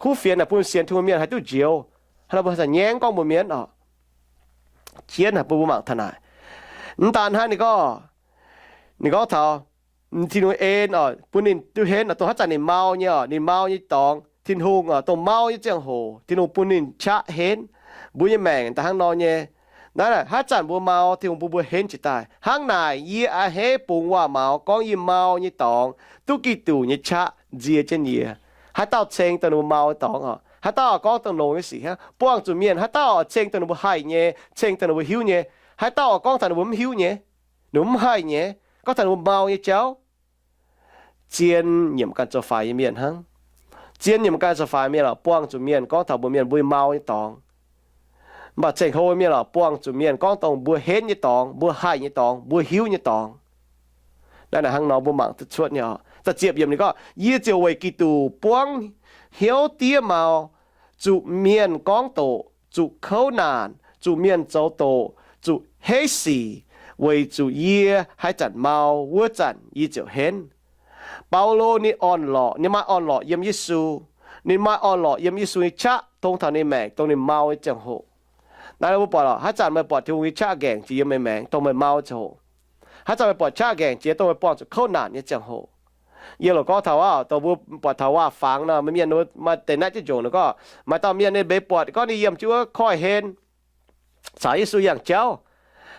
Kuv fienx naaic bun sienx Tin-Hungh mienh haih duqv njoux. Hnangv nor mbuo haih nyaiv mv gorngv mbuox mienh oc. jienv haic bun mbuo mangc taux naaic. Mv daan hnangv, ninh gorngv, ninh gorngv taux Tin-Hungh en oc, bun ninh duqv henv oc, dongh haaix zanc ninh mau nyei oc, ninh mau nyei dorngx, Tin-Hungh oc, dongh mau nyei ziangh hoc Tin-Hungh bun ninh qaqv henv. Mbuo nyei maengc daaih hnangv nor nyei. Naaiv haaix zanc mbuo mau, Tin-Hungh bun mbuo henv jiez daaih. Hnangv naaic yie a'hneiv bungx waac-maux gorngv yie mau nyei dorngx duqv Giduc nyei qaqv nzie jienv yie. Haaix dauh ceng dongh ninh mbuo mau nyei dorngx oc? Haaix dauh gorngv dongh longx nyei sic hnangv? Buangh zuqc mienh, haaix dauh ceng dongh ninh mbuo haih nyei, ceng dongh ninh mbuo hiuv nyei? Haaix dauh gorngv taux ninh mbuo mv hiuv nyei, ninh mbuo mv haih nyei, gorngv taux ninh mbuo mau nyei jauv? Zien nyiemc ganh zoux faix nyei mienh hnangv. Zien nyiemc ganh zoux faix mienh oc, buangh zuqc mienh gorngv taux mbuo mienh mbuo mau nyei dorngx. Mv baac ceng-hlo mienh oc, buangh zuqc mienh gorngv dongh mbuo henv nyei dorngx, mbuo haih nyei dorngx, mbuo hiuv nyei dorngx. Naaiv hnangv nor mbuo mangc duqv cuotv nyei oc. Da'ziepc yiemc ninh gorngv, yie ziouc weic Giduc buangv hnyouv diev mau, zuqc mienh gorngv doqc, zuqc kouv naanc, zuqc mienh zoux doqc, zuqc heiv sic, weic zuqc yie haaix zanc mau, wuov zanc yie ziouc henv. Baulo ninh orn-lorqc, ninh maaih orn-lorqc yiem Yesu. Ninh maaih orn-lorqc yiem Yesu nyei qaqv tong taux ninh maengc dongh ninh mau nyei ziangh hoc. Naaiv mbuo buatc lorqc, haaix zanc meih buatc Tin-Hungh nyei qaqv nqaengc jiex yiem meih maengx dongh meih mau ziangh hoc? Haaix zanc meih buatc qaqv nqaengc jiex dongh meih buangh zuqc kouv naanc nyei ziangh hoc? Yie loc gorngv taux aqv, dongh mbuo buatc taux waac-fangx nor, meih mienh maaih deix naaiv jienv njongc nor gorngv maaih dauh mienh ninh mbeix buatc gorngv ninh yiem jienv wuov koiv-hlen caux Yesu yangh jauv.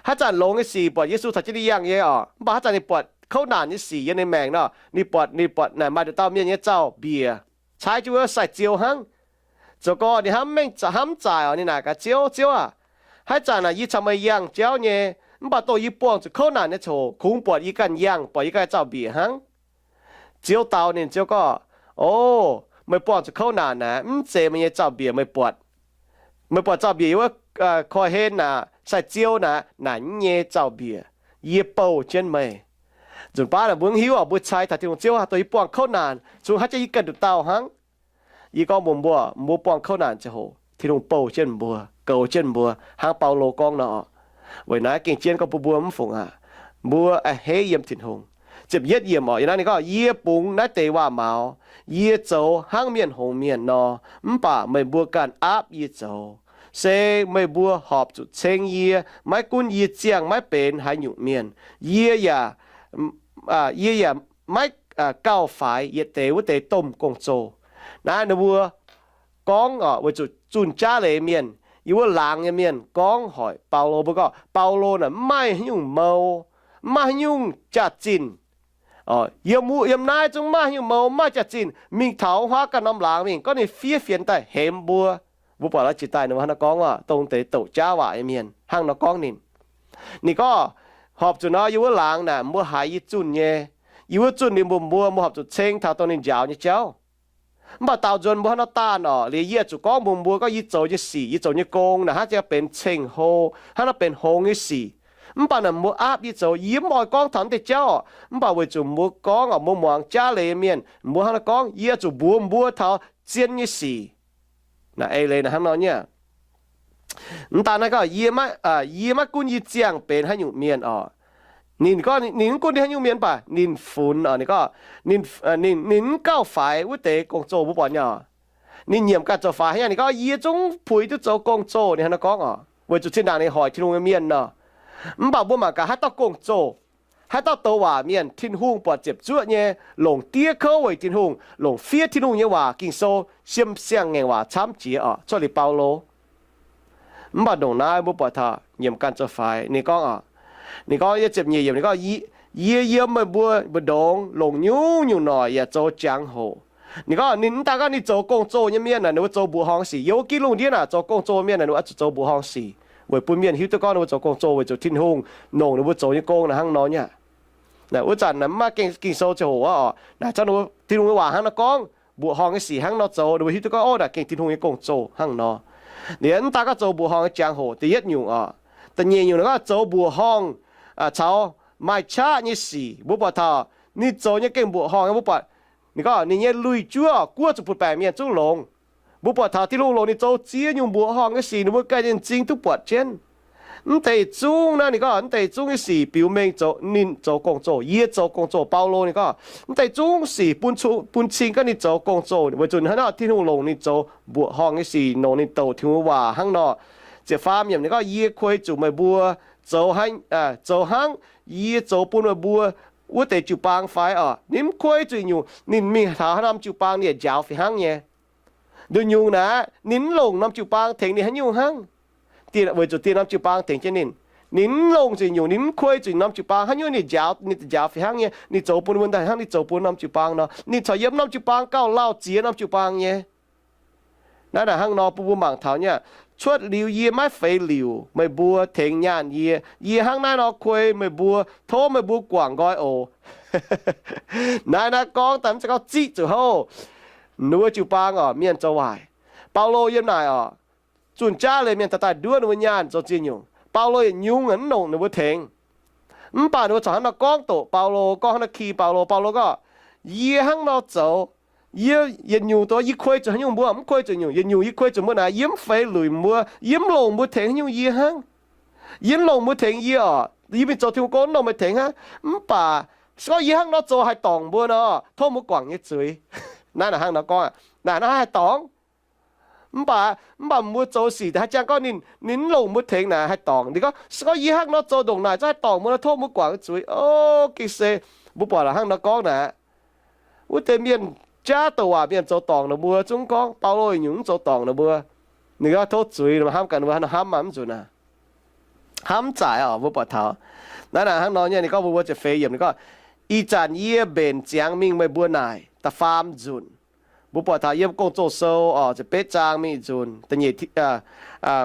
Haaix zanc longx nyei sic buatc Yesu caux jienv ninh yangh nyei oc, mv baac haaix zanc ninh buatc kouv naanc nyei sic yiem ninh maengc nor, ninh buatc, ninh buatc naaic maaih nduqc dauh mienh nyei zaux-mbiec caaiv jienv wuov sai-ziou hnangv. Zoux gorx ninh hnamv mengh hnamv zaaic oc, ninh naaic gaax Ziouv, Ziouv aah! Haaix zanc naaic yie caux meih yangh jauv nyei, mv baac dongh yie buangh zuqc kouv naanc nyei ziangh hoc kungx buatc yie ganh yangh, buatc yie ganh zaux-mbiec hnangv. Ziouv dau ninh, Ziouv gorngv, O, meih buangh zuqc kouv naanc naaic, mv zeiz meih nyei zaux-mbiec meih buatc. Meih buatc zaux-mbiec yiem wuov koiv-hlen naaic, sai-ziou naaic, naaic mv nyei zaux-mbiec. Yie bouh jienv meih. Nzunc baav naaic mbuo mv hiuv oc, mbuo cai taux Tin-Hungh, Ziouv aah! Dongh yie buangh kouv naanc, cungv haaix jiex yie ganh nduqc dauh hnangv. Yie gorngv mbuox mbuo, mbuo buangh kouv naanc ziangh hoc Tin-Hungh bouh jienv mbuo, goux jienv mbuo, hnangv Baulo gorngv nor. Weic naaiv gengh jienv gorngv bun mbuo mv fungc aqv. Mbuo a'hneiv yiem Tin-Hungh. Ziepc yietv yiemc oc, yie naaiv ninh gorngv, Yie bungx naaiv deix waac-maux, yie zoux hnangv mienh hngongx mienh nor, mv baac meih mbuo ganh aapv yie zoux. Se meih mbuo horpc zuqc ceng yie, maiv gunv yie ziangh maiv benx haaix nyungc mienh. Yie yaac, yie yaac maiv gauh faix yietc deix wuov deix domh gong-zoh. Naaiv ninh mbuo gorngv oc, weic zuqc zunh jaav leiz mienh, yiem wuov laangz nyei mienh gorngv hoic Baulo. Mbuo gorngv Baulo naaic mv maaih haaix nyungc mou, mv maaih haaix nyungc jaax-zinh. Yiem, yiem naaiv zungv mv maaih haaix nyungc mou, mv maaih jaax-zinh, mingh taux huaav ganh norm laangz mingh, gorngv ninh fiev fienx daaih hemx mbuo. Mbuo buatc lorqc, jiex daaih ninh mbuo hnangv naaiv gorngv oc, dongh deix douc jaav waac nyei mienh hnangv nor gorngv ninh. Ninh gorngv, Horpc zuqc nor yiem wuov laangz naaic mbuo haiz yie zunh nyei. Yiem wuov zunh ninh mbuox mbuo, mbuo horpc zuqc ceng taux dongh ninh njaaux nyei jauv. Mv baac daaux nzuonx mbuo hnangv nor daanh oc, liuz yie zuqc gorngv mbuox mbuo gorngv yie zoux nyei sic, yie zoux nyei gong naaic hnangv jiex benx ceng-hlo, hnangv naaiv benx hngongx nyei sic. Mv baac naaic mbuo aapv yie zoux, yie mv oix gorngv taux naaiv deix jauv oc. Mv baac weic zuqc mbuo gorngv oc, mbuo muangx jaav leiz mienh, mbuo hnangv naaiv gorngv, yie zuqc mbuox mbuo taux zien nyei sic. Naaiv eix leiz naaic hnangv nor nyei. Mv daan naaiv gorngv, Yie maiv gunv yie ziangh benx haaix nyungc mienh oc. Ninh gorngv ninh mv gunv ninh haaix nyungc mienh, mv baac ninh funx oc, ninh gorngv ninh mv gauh faix wuov deix gong-zoh, mbuo buatc nyei oc. Ninh nyiemc ganh zoux faix hnangv. Ninh gorngv, Yie zungv puix duqv zoux gong-zoh, ninh hnangv naaiv gorngv oc, weic zuqc zinh ndaangc ninh hoic Tin-Hungh nyei mienh nor. Mv baac mbuo mangc gaax haaix dauh gong-zoh, haaix dauh doux waac mienh, Tin-Hungh buatc ziepc zuoqv nyei, longc diev kouv weic Tin-Hungh, longc fiev Tin-Hungh nyei waac, Ging-Sou, siem siang-ngaengc waac camv jiex oc, cuotv liuz Baulo. Mv baac ndongc naaiv mbuo buatc taux nyiemc ganh zoux faix. Ninh gorngv oc, ninh gorngv, yie ziepc nyeic yiemc ninh gorngv, Yie yiem meih mbuo mbu'ndongx longc nyungc-nyungc noic yaac zoux jangx-hoc. Ninh gorngv ninh mv daan gorngv ninh zoux gong-zoh nyei mienh naaic ninh mbuo zoux mbuoqc horngh sic. Yiem wuov gitv lungh ndiev naaic zoux gong-zoh mienh naaic ninh mbuo oix zuqc zoux mbuoqc horngh sic, weic bun mienh hiuv duqv gorngv ninh mbuo zoux gong-zoh weic zuqc Tin-Hungh longc ninh mbuo zoux nyei gong naaic hnangv nor nyei. Wuov zanc naaic mv maaih gengh Ging-Sou ziangh hoc aqv oc, naaic zungv ninh mbuo Tin-Hungh nyei waac hnangv nor gorngv, mbuoqc horngh nyei sic hnangv nor zoux, ninh mbuo hiuv duqv gorngv, Ov, naaic gengh Tin-Hungh nyei gong-zoh hnangv nor. Liuz mv daan gorngv zoux mbuoqc horngh nyei jangx-hoc da'yietv nyungc oc. Da'nyeic nyungc naaic gorngv zoux mbuoqc horngh caux maaih qaqv nyei sic. Mbuo buatc taux ninh zoux nyei gengh mbuoqc horngh nyei, mbuo buatc ninh gorngv ninh nyei lui-juov guov zuqc butv-baengc mienh zungv longx. Mbuo buatc taux Tin-Hungh longc ninh zoux ziex nyungc mbuoqc horngh nyei sic, ninh mbuo ganh nyei m'zing duqv buatc jienv. Mv deix zungv naaiv ninh gorngv mv deix zungv nyei sic biux mengh zoux ninh zoux gong-zoh, yie zoux gong-zoh. Baulo ninh gorngv mv deix zungv sic bun cing gorngv ninh zoux gong-zoh weic zuqc hnangv nor Tin-Hungh longc ninh zoux mbuoqc horngh nyei sic, longc ninh douc Tin-Hungh waac hnangv nor. ziepc faam yiemc ninh gorngv, Yie kuei zuqc meih mbuo zoux, zoux hnangv yie zoux bun meih mbuo wuov deix jiu-baang fai? Orqc, ninh mv kuei zuqc nyungc. Ninh mingh taux haaix norm jiu-baang ninh yaac njaaux fih hnangv nyei. Nduqc nyungc naaic ninh mv longc norm jiu-baang tengx ninh haaix nyungc hnangv. Weic zuqc dieh norm jiu-baang tengx jienv ninh. Ninh mv longc zuqc nyungc, ninh mv kuei zuqc norm jiu-baang haaix nyungc, ninh njaaux, ninh njaaux fih hnangv nyei. Ninh zoux bun wuov daaih hnangv ninh zoux bun norm jiu-baang nor. Ninh corc yiem norm jiu-baang gauh lauh ziex norm jiu-baang nyei. Naaiv naaic hnangv nor bun mbuo mangc taux nyei, cuotv liuz yie maiv feix liuc meih mbuo tengx nyaanh yie. Yie hnangv naaiv nor kuei meih mbuo, tov meih mbuo guangc nqoi oc. Naaiv naaiv gorngv daaih mv zeiz gorngv ziqv zuqc houv. Ninh mbuo jiu-baang orqc, mienh zoux waaic. Baulo yiem naaic orqc, zunh jaav leiz mienh daaih daaih nduov ninh mbuo nyaanh zoux ziex nyungc. Baulo yietc nyungc mv longc ninh mbuo tengx. Mv baac ninh mbuo corc hnangv nor gorngv doqc Baulo, gorngv hnangv nor ki Baulo. Baulo gorngv, Yie hnangv nor zoux, yie yietc nyungc doz yie kuei zuqc haaix nyungc mbuo mv kuei zuqc nyungc. Yietc nyungc yie kuei zuqc mbuo naaic, yie mv feix luic mbuo, yie mv longc mbuo tengx haaix nyungc yie hnangv. Yie mv longc mbuo tengx yie orqc, yie mingh zoux Tin-Hungh gong mv longc meih tengx hnangv. Mv baac se gorngv yie hnangv nor zoux haih dorngc mbuo nor, tov mbuo guangc nyei zuiz. Naaiv naaic hnangv nor gorngv, naaic nor haih dorngc. Mv baac, mv baac mbuo zoux sic daaih haaix jangx gorngv ninh, ninh mv longc mbuo tengx naaic haih dorngc. Ninh gorngv, se gorngv yie hnangv nor zoux ndongc naaic zungv haih dorngc mbuo nor, tov mbuo guangc nyei zuiz. O, gengh se mbuo buatc hnangv nor gorngv naaic, wuov deix mienh jaav douc waac mienh zoux dorngc ninh mbuo zungv gorngv, Baulo yietc nyungc mv zoux dorngc ninh mbuo. Ninh gorngv tov zuiz, hnamv gaax ninh mbuo hnamv maah, mv nzunc aac, hnamv mv zaic orqc. Mbuo buatc taux naaiv naaic hnangv nor nyei. Ninh gorngv mbuo, mbuo ziepc feix yiemc ninh gorngv, Ih zanc yie mbenc ziangx mingh meih mbuo naaic da'faam nzunc. Mbuo buatc taux yiem Gong-Zoh sou orqc, ziepc betv zaang mingh nzunc, da'nyeic,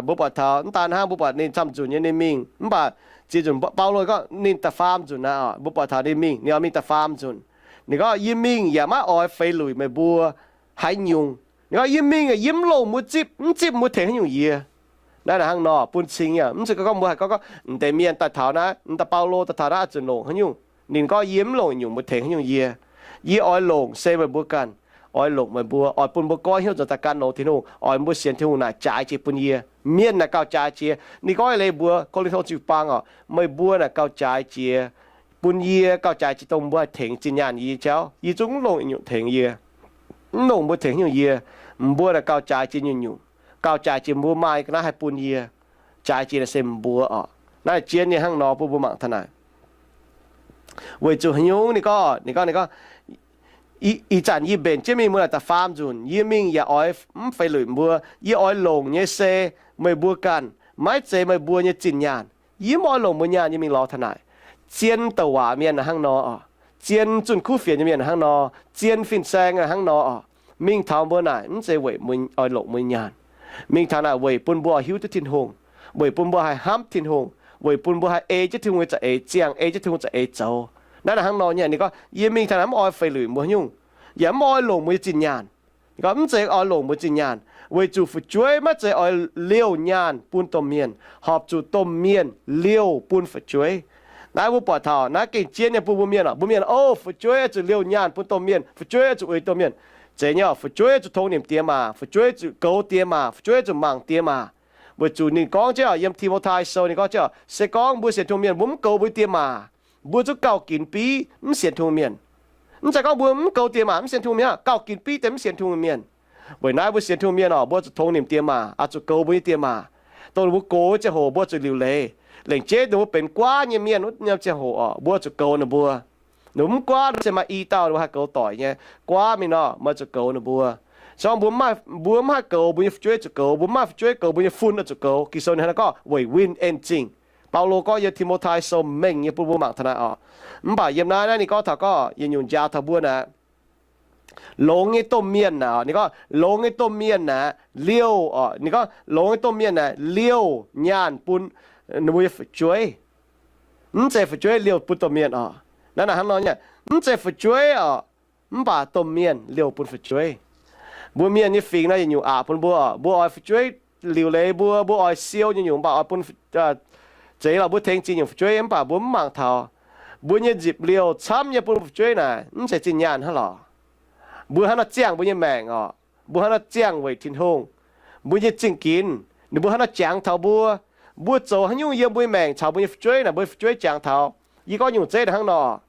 mbuo buatc taux mv daan hnangv, mbuo buatc ninh camv nzunc nyei ninh mingh. Mv baac ziex nzunc Baulo gorngv ninh da'faam nzunc naaic orqc, mbuo buatc taux ninh mingh, ninh oix mingh da'faam nzunc. Ninh gorngv, Yie mingh yaac maiv oix feix luic meih mbuo haaix nyungc. Ninh gorngv, Yie mingh yie mv longc mbuo zipv, mv zipv mbuo tengx haaix nyungc yie. Naaiv naaic hnangv nor bun cing nyei. Mv zeiz gorngv mbuo haih gorngv, gorngv m'deix mienh daaih taux naaiv, m'daaih Baulo daaih taux naaiv oix zuqc longc haaix nyungc. Ninh gorngv, Yie mv longc nyungc mbuo tengx haaix nyungc yie. Yie oix longc se meih mbuo ganh oix longc meih mbuo, oix bun mbuo goiv hnyouv nzuonx daaih gan longx Tin-Hungh, oix mbuo sienx Tin-Hungh naaic jaaix jiex bun yie. Mienh naaic gauh jaaix jiex. Ninh gorngv leiz mbuox Ko^lin^to jiu-baang orqc, Meih mbuo naaic gauh jaaix jiex, bun yie gauh jaaix jiex dongh mbuo haih tengx zinh nyaanh yie jauv. Yie zungv mv longc nyungc tengx yie, mv longc mbuo tengx haaix nyungc yie. Mbuo naaic gauh jaaix jiex nyungc-nyungc, gauh jaaix jiex mbuo maaih ga'naaiv haih bun yie. Jaaix jiex naaic se mbuo orqc. Naaiv zien nyei hnangv nor bun mbuo mangc taux naaic. Weic zuqc haaix nyungc? Ninh gorngv, ninh gorngv, ninh gorngv, Ih zanc yie mbenc jienv mingh mbuo naaic da'faam nzunc. Yie mingh yaac oix mv feix luic mbuo. Yie oix longc nyei se meih mbuo ganh, maiv zeiz meih mbuo nyei zinh nyaanh. Yie mv oix longc mbuo nyaanh yie mingh lorz taux naaic. Zien douc waac mienh hnangv nor orqc, zien zunh kuv fienx nyei mienh hnangv nor, zien fin-saeng hnangv nor orqc, mingh taux mbuo naaic mv zeiz weic oix longc mbuo nyaanh. Mingh taux naaic weic bun mbuo oix hiuv duqv Tin-Hungh, weic bun mbuo haih hnamv Tin-Hungh, weic bun mbuo haih ei jienv Tin-Hungh nyei za'eix ziangh, ei jienv Tin-Hungh za'eix zoux. Naaiv naaic hnangv nor nyei. Ninh gorngv, Yie mingh taux naaic mv oix feix luic mbuo haaix nyungc, yaac mv oix longc mbuo nyei zinh nyaanh. Ninh gorngv, Mv zeiz oix longc mbuo zinh nyaanh, weic zuqc fu'jueiv maiv zeiz oix liouh nyaanh bun domh mienh, horpc zuqc domh mienh liouh bun fu'jueiv. Naaiv mbuo buatc taux naaiv gengh zien nyei bun mbuo mienh orqc. Mbuo mienh, O, fu'jueiv oix zuqc liouh nyaanh bun domh mienh, fu'jueiv oix zuqc uix domh mienh. Zeiz nyei orqc, fu'jueiv oix zuqc tong nimc diex maac, fu'jueiv oix zuqc goux diex maac, fu'jueiv oix zuqc mangc diex maac. Weic zuqc ninh gorngv jienv orqc, yiem Ti^mo^tai Sou ninh gorngv jienv orqc, se gorngv mbuo sienx Tin-Hungh mienh mbuo mv goux mbuo nyei diex maac, mbuo zungv gauh ginx biv mv sienx Tin-Hungh mienh. Mv zeiz gorngv mbuo mv goux diex maac mv sienx Tin-Hungh mienh, gauh ginx biv deix mv sienx Tin-Hungh mienh. Weic naaiv mbuo sienx Tin-Hungh mienh orqc, mbuo zuqc tong nimc diex maac, oix zuqc goux mbuo nyei diex maac. Dongh ninh mbuo gox wuov ziangh hoc mbuo zuqc liuc leiz. Lengc jeiv ninh mbuo benx guaav nyei mienh wuov ziangh hoc orqc, mbuo zuqc goux ninh mbuo. Ninh mbuo mv guaav se maaih i dauh ninh mbuo haih goux doic nyei. Guaav mingh nor, meih zuqc goux ninh mbuo. Se gorngv mbuo mv haih goux, mbuo nyei fu'jueiv zuqc goux. Mbuo mv maaih fu'jueiv goux, mbuo nyei fun oix zuqc goux. Ging-Sou ninh hnangv naaiv gorngv weic win en zingh. Baulo gorngv yiem Ti^mo^tai Sou mengh nyei bun mbuo mangc taux naaiv orqc. Mv baac yiem naaiv, naaiv ninh gorngv taux gorngv yietc nyungc njaaux taux mbuo naaic, longx nyei domh mienh naaic, ninh gorngv longx nyei domh mienh naaic liouh orqc, ninh gorngv longx nyei domh mienh naaic liouh nyaanh bun ninh mbuo nyei fu'jueiv. Mv zeiz fu'jueiv liouh bun domh mienh orqc. Naaiv naaic hnangv nor nyei, mv zeiz fu'jueiv orqc, mv baac domh mienh liouh bun fu'jueiv. Mbuo mienh nyei fingx naaiv yietc nyungc aqc bun mbuo orqc. Mbuo oix fu'jueiv liuc leiz mbuo, mbuo oix siou nyei nyungc, mv baac oix bun, zeiz lorqc, mbuo tengx ziex nyungc fu'jueiv, mv baac mbuo mv mangc taux mbuo nyei nzipc liouh camv nyei bun fu'jueiv naaic mv zeiz zinh nyaanh hnangv lorqc. Mbuo hnangv nor ziangh mbuo nyei maengc orqc. Mbuo hnangv nor ziangh weic Tin-Hungh. Mbuo nyei zingh ginx, ninh mbuo hnangv nor jangx taux mbuo. Mbuo zoux haaix nyungc yiem mbuo nyei maengc caux mbuo nyei fu'jueiv naaic, mbuo nyei fu'jueiv jangx taux. Yie gorngv nyungc zeiv naaic hnangv nor,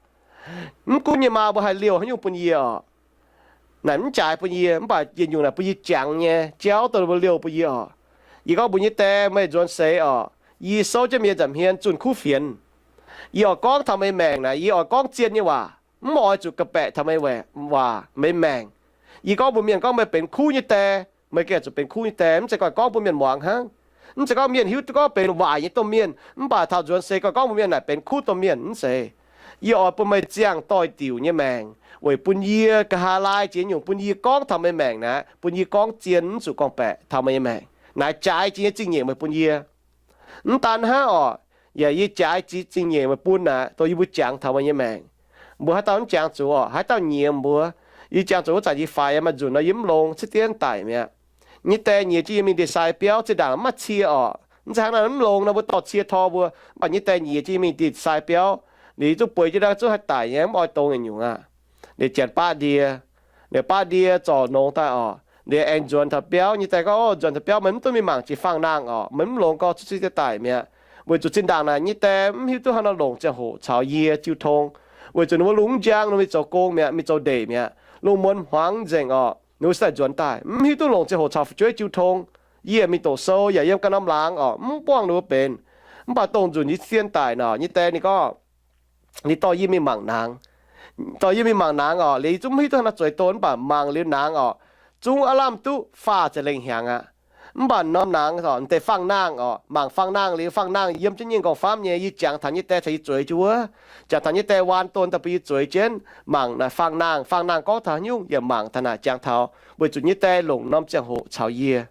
mv gunv yie maa mbuo haih liouh haaix nyungc bun yie orqc, naaic mv jaaix bun yie, mv baac yietc nyungc naaic bun yie jangx nyei jauv dongh mbuo liouh bun yie orqc. Yie gorngv mbuox nyei die, meih nzuonx seix orqc, yie souv jienv meih nyei nza'hmien zunh kuv fienx. Yie oix gorngv taux meih maengc naaic, yie oix gorngv zien nyei waac, mv oix zuqc ga'baeqc taux meih waac, meih maengc. Yie gorngv mbuox mienh gorngv meih benx kuv nyei die, meih gengh zuqc benx kuv nyei die. Mv zeiz gorngv bun mienh muangx hnangv. Mv zeiz gorngv mienh hiuv duqv gorngv benx waaic nyei domh mienh, mv baac taux nzuonx seix gorngv mbuox mienh naaic benx kuv domh mienh, mv zeiz. Yie oix bun meih ziangh doix-diuc nyei maengc, weic bun yie nqa'haav laai jiex nyungc bun yie gorngv taux meih maengc naaic, bun yie gorngv zien, mv zuqc gorngv-baeqc taux meih nyei maengc. Naaiv jaaix jiex nyei zingh nyeic meih bun yie. Mv daan hnangv orqc, yaac yie jaaix jiex zingh nyeic meih bun naaic, dongh yie mbuo jangx taux meih nyei maengc. Mbuo haaix dauh mv jangx zuqc orqc, haaix dauh nyiex mbuo. Yie jangx zuqc wuov zanc yie faix maaih nzunc nor yie mv longx, ciev dienv daic mi'aqv. Nyei die nyiex jienv yie mingh ndie-sai biauv, zinh ndaangc mv maaih cie orqc. Mv zeiz hnangv naaiv mv longx nor mbuo dorh cie tor mbuo, mv baac nyei die nyiex jienv yie mingh ndie-sai biauv. Liuz yie zungv bueix jienv daaih zungv haih daic nyei, mv oix dongz yietc nyungc aqv. Liuz janx baqv ndie, liuz baqv ndie zorc nongx daaih orqc, liuz aengx nzuonx taux biauv. Nyei die gorngv, Ov, nzuonx taux biauv meih mv duqv mingh mangc jiex faang-nangh orqc, meih mv longx gorx, cuotv cuotv daaih daic mi'aqv. Weic zuqc zinh ndaangc naaic nyei die mv hiuv duqv haaix nor longc ziangh hoc caux yie jiu tong. Weic zuqc ninh mbuo lungh njang, ninh mbuo mingh zoux gong mi'aqv, mingh zoux ndeic mi'aqv. Lungh muonz hmuangx nzengc orqc, ninh mbuo se daaih nzuonx daaih, mv hiuv duqv longc ziangh hoc caux fu'jueiv jiu tong. Yie mingh doqc sou yaac yiem ganh norm laangz orqc, mv buangh ninh mbuo benx. Mv baac dongh nzunc yie cien daic nor, nyei die ninh gorngv, ninh dorh yie mingh mangc naangz. Dorh yie mingh mangc naangz orqc, liuz yie zungv mv hiuv duqv haaix nor zueiz don, mv baac mangc liuz naangz orqc, zungv aav lamh duqv faah ziepc lengh hnyangx aqv. Mv baac norm naangz orqc, deix faang-nangh orqc, mangc faang-nangh liuz, faang-nangh yiem jienv nyei nqorngv-famv nyei, yie jangx taux nyei die caux yie zueiz jienv wuov. Jangx taux nyei die waan don daaih bun yie zueiz jienv mangc naaic faang-nangh, faang-nangh gorngv taux haaix nyungc yaac mangc taux naaic jangx taux, weic zuqc nyei die longc norm ziangh hoc caux yie.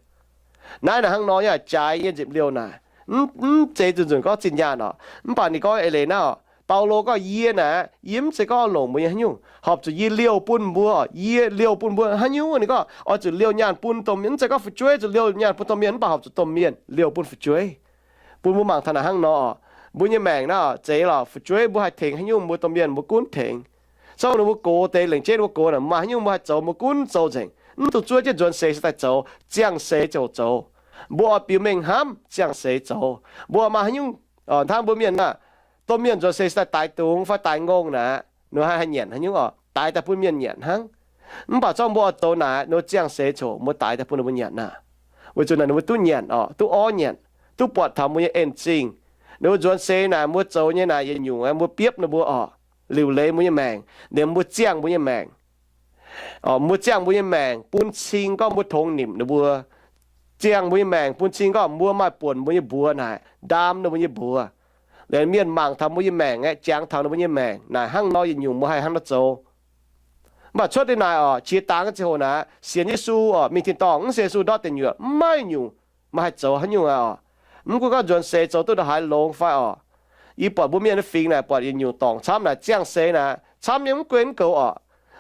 Naaiv naaic hnangv nor yaac jaaix nyei nzipc liouh naaic. Mv zeiz nzunc nzunc gorngv zinh nyaanh orqc, mv baac ninh gorngv eix leiz naaiv orqc, Baulo gorngv, Yie naaic, yie mv zeiz gorngv longc mbuo nyei haaix nyungc, horpc zuqc yie liouh bun mbuo orqc, yie liouh bun mbuo haaix nyungc. Ninh gorngv oix zuqc liouh nyaanh bun domh mienh, mv zeiz gorngv fu'jueiv zuqc liouh nyaanh bun domh mienh, mv baac horpc zuqc domh mienh liouh bun fu'jueiv. Bun mbuo mangc taux naaic hnangv nor orqc, mbuo nyei maengc naaiv orqc, zeiz lorqc, fu'jueiv mbuo haih tengx haaix nyungc mbuo domh mienh mbuo gunv tengx. Cong ninh mbuo gox deix lengc jeiv ninh mbuo gox naaic, maaih haaix nyungc mbuo haih zoux mbuo gunv zoux nzengc, mv dungx zuov jienv nzuonx seix se daaih zoux, ziangh seix ziouc zoux. Mbuo oix biux mengh hnamv ziangh seix zoux. Mbuo maaih haaix nyungc, hnangv mbuo mienh aah, domh mienh nzuonx seix se daaih daix dungz fai daix ngongh naaic, ninh haih haih nyanc haaix nyungc orqc, daix daaih bun mienh nyanc hnangv. Mv baac zorqv mbuo oix zoux naaic, ninh mbuo ziangh seix coc mbuo daix daaih bun ninh mbuo nyanc naaic. Weic zuqc naaic ninh mbuo duqv nyanc orqc, duqv orv nyanc, duqv buatc taux mbuo nyei en-zingh. Ninh mbuo nzuonx seix naaic mbuo zoux nyei naaic yietc nyungc mbuo biopv ninh mbuo orqc, liuc leiz mbuo nyei maengc, liemh mbuo ziangh mbuo nyei maengc. Mbuo ziangh mbuo nyei maengc bun cing gorngv mbuo tongx nimc ninh mbuo. Ziangh mbuo nyei maengc bun cing gorngv mbuo maaih buonc mbuo nyei mbuox naaic ndaam ninh mbuo nyei mbuox. Liemh mienh mangc taux mbuo nyei maengc aeqv, jangx taux ninh mbuo nyei maengc naaic hnangv nor yietc nyungc mbuo haih hnangv nor zoux. Mv baac cuotv deix naaic orqc, qiex dangx ziangh hoc naaic sienx Yesu orqc, mingh tin-dorngh mv sienx Yesu ndortv deic nyuoqc, mv maaih nyungc maaih haih zoux haaix nyungc aqv orqc. Mv gunv gorngv nzuonx seix zoux duqv ndongc haaix longx fai orqc. Yie buatc mbuo mienh fingx naaic buatc yietc nyungc dorngc camv naaic, ziangh seix naaic camv nyei mv guei mv goux orqc.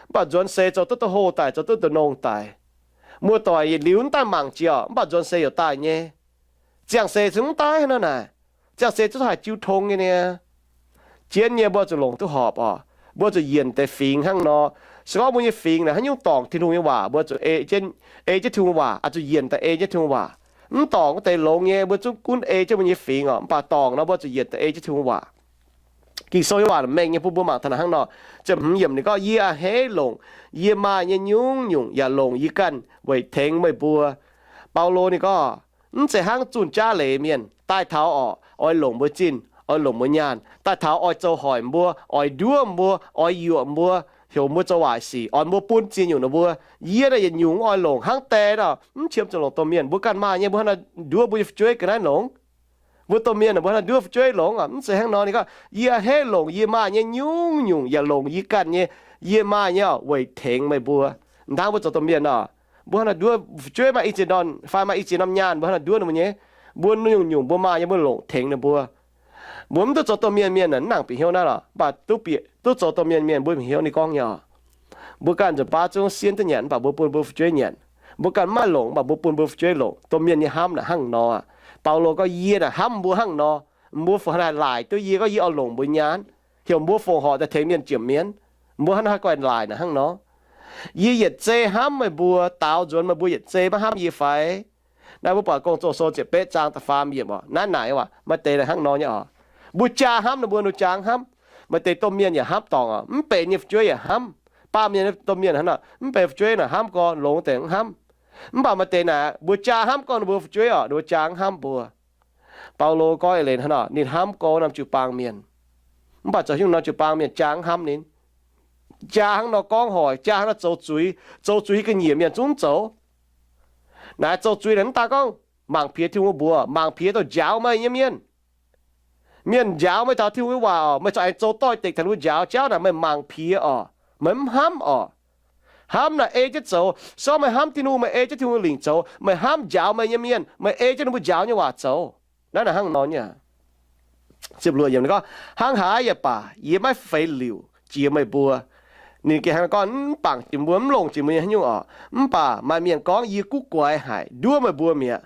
Mv baac nzuonx seix zoux duqv doh hoh daic, zoux duqv doh nongh daic. Muoz-doic yietc liuz mv daaih mangc jiex orqc, mv baac nzuonx seix youc daaih nyei. Ziangh seix zungv mv daaih hnangv naaic. Ziangh seix zungv haih jiu tong nyei niaa. Jienv nyei mbuo zuqc longc duqv horpc orqc. Mbuo zuqc yienc deix fingx hnangv nor. Se gorngv mbuo nyei fingx naaic haaix nyungc dorngc Tin-Hungh nyei waac, mbuo zuqc ei jienv, ei jienv Tin-Hungh waac, oix zuqc yienc daaih ei jienv Tin-Hungh waac. Mv dorngc wuov deix longx nyei, mbuo zungv gunv ei jienv mbuo nyei fingx orqc. Mv baac dorngc nor mbuo zuqc yienc daaih ei jienv Tin-Hungh waac. Ging-Sou nyei waac mengh nyei bun mbuo mangc taux naaic hnangv nor. Ziepc hmz yiemc ninh gorngv, Yie a'hneiv longc yie maaih nyei nyungc-nyungc yaac longc yie ganh weic tengx meih mbuo. Baulo ninh gorngv, mv zeiz hnangv zunh jaav leiz mienh daaih taux orqc, oix longc mbuo zinh, oix longc mbuo nyaanh, daaih taux oix zoux hoic mbuo, oix nduov mbuo, oix yuoqc mbuo, heuc mbuo zoux waaic sic, oix mbuo bun ziex nyungc ninh mbuo. Yie naaic yietc nyungc mv oix longc, hnangv die nor mv qiemx zuqc longc domh mienh. Mbuo ganh maaih nyei, mbuo hnangv naaiv nduov mbuo nyei fu'jueiv ga'naaiv longx. Mbuo domh mienh mbuo hnangv naaiv nduov fu'jueiv longx. Mv zeiz hnangv nor, ninh gorngv, Yie a'hneiv longc yie maaih nyei nyungc-nyungc yaac longc yie ganh nyei. Yie maaih nyei orqc, weic tengx meih mbuo. Hnangv mbuo zoux domh mienh orqc, mbuo hnangv naaiv nduov fu'jueiv maaih i ziex norm fai maaih i ziex norm nyaanh, mbuo hnangv naaiv nduov ninh mbuo nyei. Mbuo nyungc-nyungc mbuo maaih nyei, mbuo longc tengx ninh mbuo. Mbuo mv duqv zoux domh mienh, mienh naaic mv nangc bieqc hnyouv naaiv lorqc. Mv baac duqv bieqc, duqv zoux domh mienh mienh mbuo bieqc hnyouv ninh gorngv nyei orqc. Mbuo ganh nzunc baav zungv sienv duqv nyanc, mv baac mbuo bun mbuo fu'jueiv nyanc. Mbuo ganh mv maaih longc, mv baac mbuo bun mbuo fu'jueiv longc. Domh mienh nyei hnamv naaic hnangv nor aqv. Baulo gorngv, Yie naaic hnamv mbuo hnangv nor. Mbuo fungc haaix laaic duqv yie gorngv yie oix longc mbuo nyaanh, heuc mbuo fongc horc daaih tengx mienh jiem mienv? Mbuo hnangv naaiv guanh laaic naaic hnangv nor. Yie yietc zei hnamv meih mbuo, daaux nzuonx meih mbuo yietc zei maiv hnamv yie fai? Naaiv mbuo buatc Gong-Zoh sou ziepc betv zaang da'faam yiemc orqc, naaiv naaic waac maaih deix naaic hnangv nor nyei orqc. Mbuo jaa hnamv ninh mbuo, ninh jaa hnamv. Maaih deix domh mienh yaac hnamv dorngc orqc, mv benx nyei fu'jueiv yaac hnamv. Baamh mienh, domh mienh hnangv nor, mv benx fu'jueiv naaic hnamv gorx, longx deix mv hnamv. Mv baac maaih deix naaic, mbuo jaa hnamv gorngv ninh mbuo fu'jueiv oc, ninh mbuo jaa mv hnamv mbuo. Baulo gorngv eix leiz hnangv nor, ninh hnamv gorngv norm jiu-baang mienh. Mv baac zoux haaix nyungc norm jiu-baang mienh jaa mv hnamv ninh. Jaa hnangv nor gorngv hoic, jaa hnangv nor zoux zuiz, zoux zuiz ga'nyiec mienh zungv mv zoux. Naaic zoux zuiz naaic mv daaih gorngv mangc piex Tin-Hungh mbuox, mangc piex dongh njaaux meih nyei mienh. Mienh njaaux meih taux Tin-Hungh nyei waac oc, meih corc aengx zoux doix-dekc taux ninh mbuo njaaux. Jauv naaic meih mangc piex oc, meih mv hnamv oc. Hnamv naaic ei jienv zoux. Se gorngv meih hnamv Tin-Hungh, meih ei jienv Tin-Hungh lingc zoux. Meih hnamv njaaux meih nyei mienh, meih ei jienv ninh mbuo njaaux nyei waac zoux. Naaiv naaic hnangv nor nyei. Ziepc luoqc yiemc ninh gorngv, hnangv haaix yaac baac, yie maiv feix liuc jiex meih mbuo. Ninh gengh hnangv gorngv mv bangc jiex mbuo, mv longc jiex mbuo nyei haaix nyungc oc. Mv baac maaih mienh gorngv, yie guv guaix haic, nduov meih mbuo mi'aqv.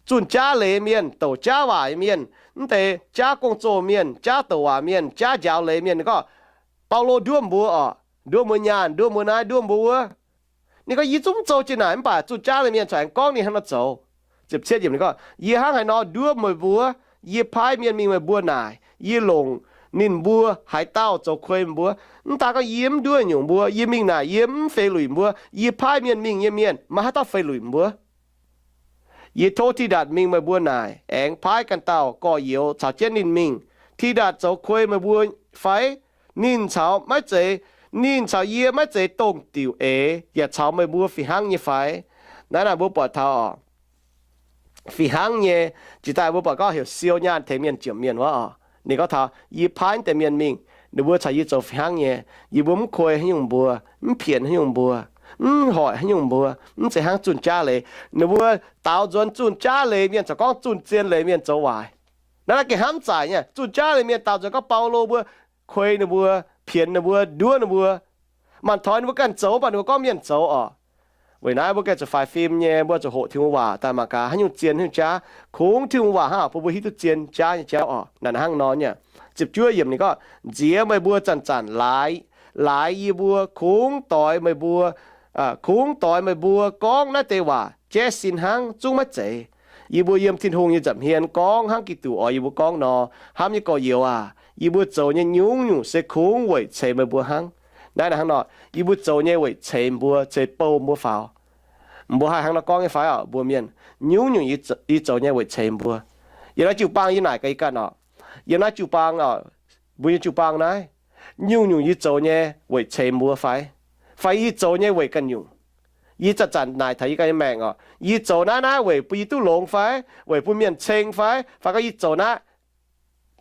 Zunh jaav leiz mienh, douc jaav waac nyei mienh, mv deix jaav gong-zoh mienh, jaav douc waac mienh, jaav njaaux leiz mienh, ninh gorngv, Baulo nduov mbuo oc, nduov mbuo nyaanh, nduov mbuo naaiv, nduov mbuo wuov. Ninh gorngv, yie zungv mv zoux jiex naaic, mv baac zunh jaav leiz mienh corc aengx gorngv ninh hnangv nor zoux. Ziepc cietv yiemc ninh gorngv, yie hnangv haaix nor nduov meih mbuo? Yie paaiv mienh mingh meih mbuo naaic, yie longc ninh mbuo haaix dauh zoux kuei meih mbuo? Mv daaih gorngv yie mv nduov nyungc mbuo, yie mingh naaic yie mv feix luic mbuo. Yie paaiv mienh mingh nyei mienh, maaih haaix dauh feix luic mbuo? Yie tov Tidatc mingh meih mbuo naaic, aengx paaiv ganh dauh gorx-youz caux jienv ninh mingh. Tidatc zoux kuei meih mbuo fai? Ninh caux maiv zeiz, ninh caux yie maiv zeiz dongh diuc eix, yaac caux meih mbuo fih hnangv nyei fai? Naaiv naaic mbuo buatc taux oc, fih hnangv nyei. Jiex daaih mbuo buatc gorngv heuc siou nyaanh tengx mienh ziepc mienh wuov oc. Ninh gorngv taux yie paaiv deix mienh mingh, ninh mbuo caux yie zoux fih hnangv nyei. Yie mbuo mv kuei haaix nyungc mbuo, mv pienx haaix nyungc mbuo, mv hoic haaix nyungc mbuo, mv zeiz hnangv zunh jaav leiz. Ninh mbuo daaux nzuonx zunh jaav leiz mienh corc gorngv zunh zien leiz mienh zoux waaic. Naaiv naaiv gengh hnamv zaaic nyei. Zunh jaav leiz mienh daaux nzuonx gorngv Baulo mbuo kuei ninh mbuo, pienx ninh mbuo, nduov ninh mbuo. Maanc toix ninh mbuo ganh zoux, mv baac ninh mbuo gorngv mienh zoux oc. Weic naaiv mbuo gengh zuqc faix fim nyei, mbuo zuqc hoqc Tin-Hungh waac daaih mangc gaax haaix nyungc zien haaix nyungc jaav. Kungx Tin-Hungh waac hnangv haaix bun mbuo hiuv duqv zien jaav nyei jauv oc. Naaiv hnangv nor nyei. Ziepc juov yiemc ninh gorngv, nziex meih mbuo zanc-zanc laaix, laaix yie mbuo, kungx doix meih mbuo, kungx doix meih mbuo gorngv naaiv deix waac jaiv sin hnangv, zungv maiv zeiz. Yie mbuo yiem Tin-Hungh nyei nza'hmien gorngv hnangv Giduc oix yie mbuo gorngv nor, Hnamv nyei gorx-youz aac, yie mbuo zoux nyei nyungc-nyungc se kungx weic ceix meih mbuo hnangv. Naaiv hnangv nor, yie mbuo zoux nyei weic ceix mbuo, ceix bou mbuo faaux. Mbuo haih hnangv nor gorngv nyei fai oc, mbuo mienh? Nyungc-nyungc yie zoux nyei weic ceix mbuo. Yiem naaiv jiu-baang yie naaic gaax yie ganh oc. Yiem naaiv jiu-baang oc, mbuo nyei jiu-baang naaiv, nyungc-nyungc yie zoux nyei weic ceix mbuo fai? Fai yie zoux nyei weic ganh nyungc? Yie zanc-zanc naaic taux yie ganh nyei maengc oc, yie zoux naaiv naaiv weic bun yie duqv longx fai? Weic bun mienh ceng fai? Fai gorngv yie zoux naaiv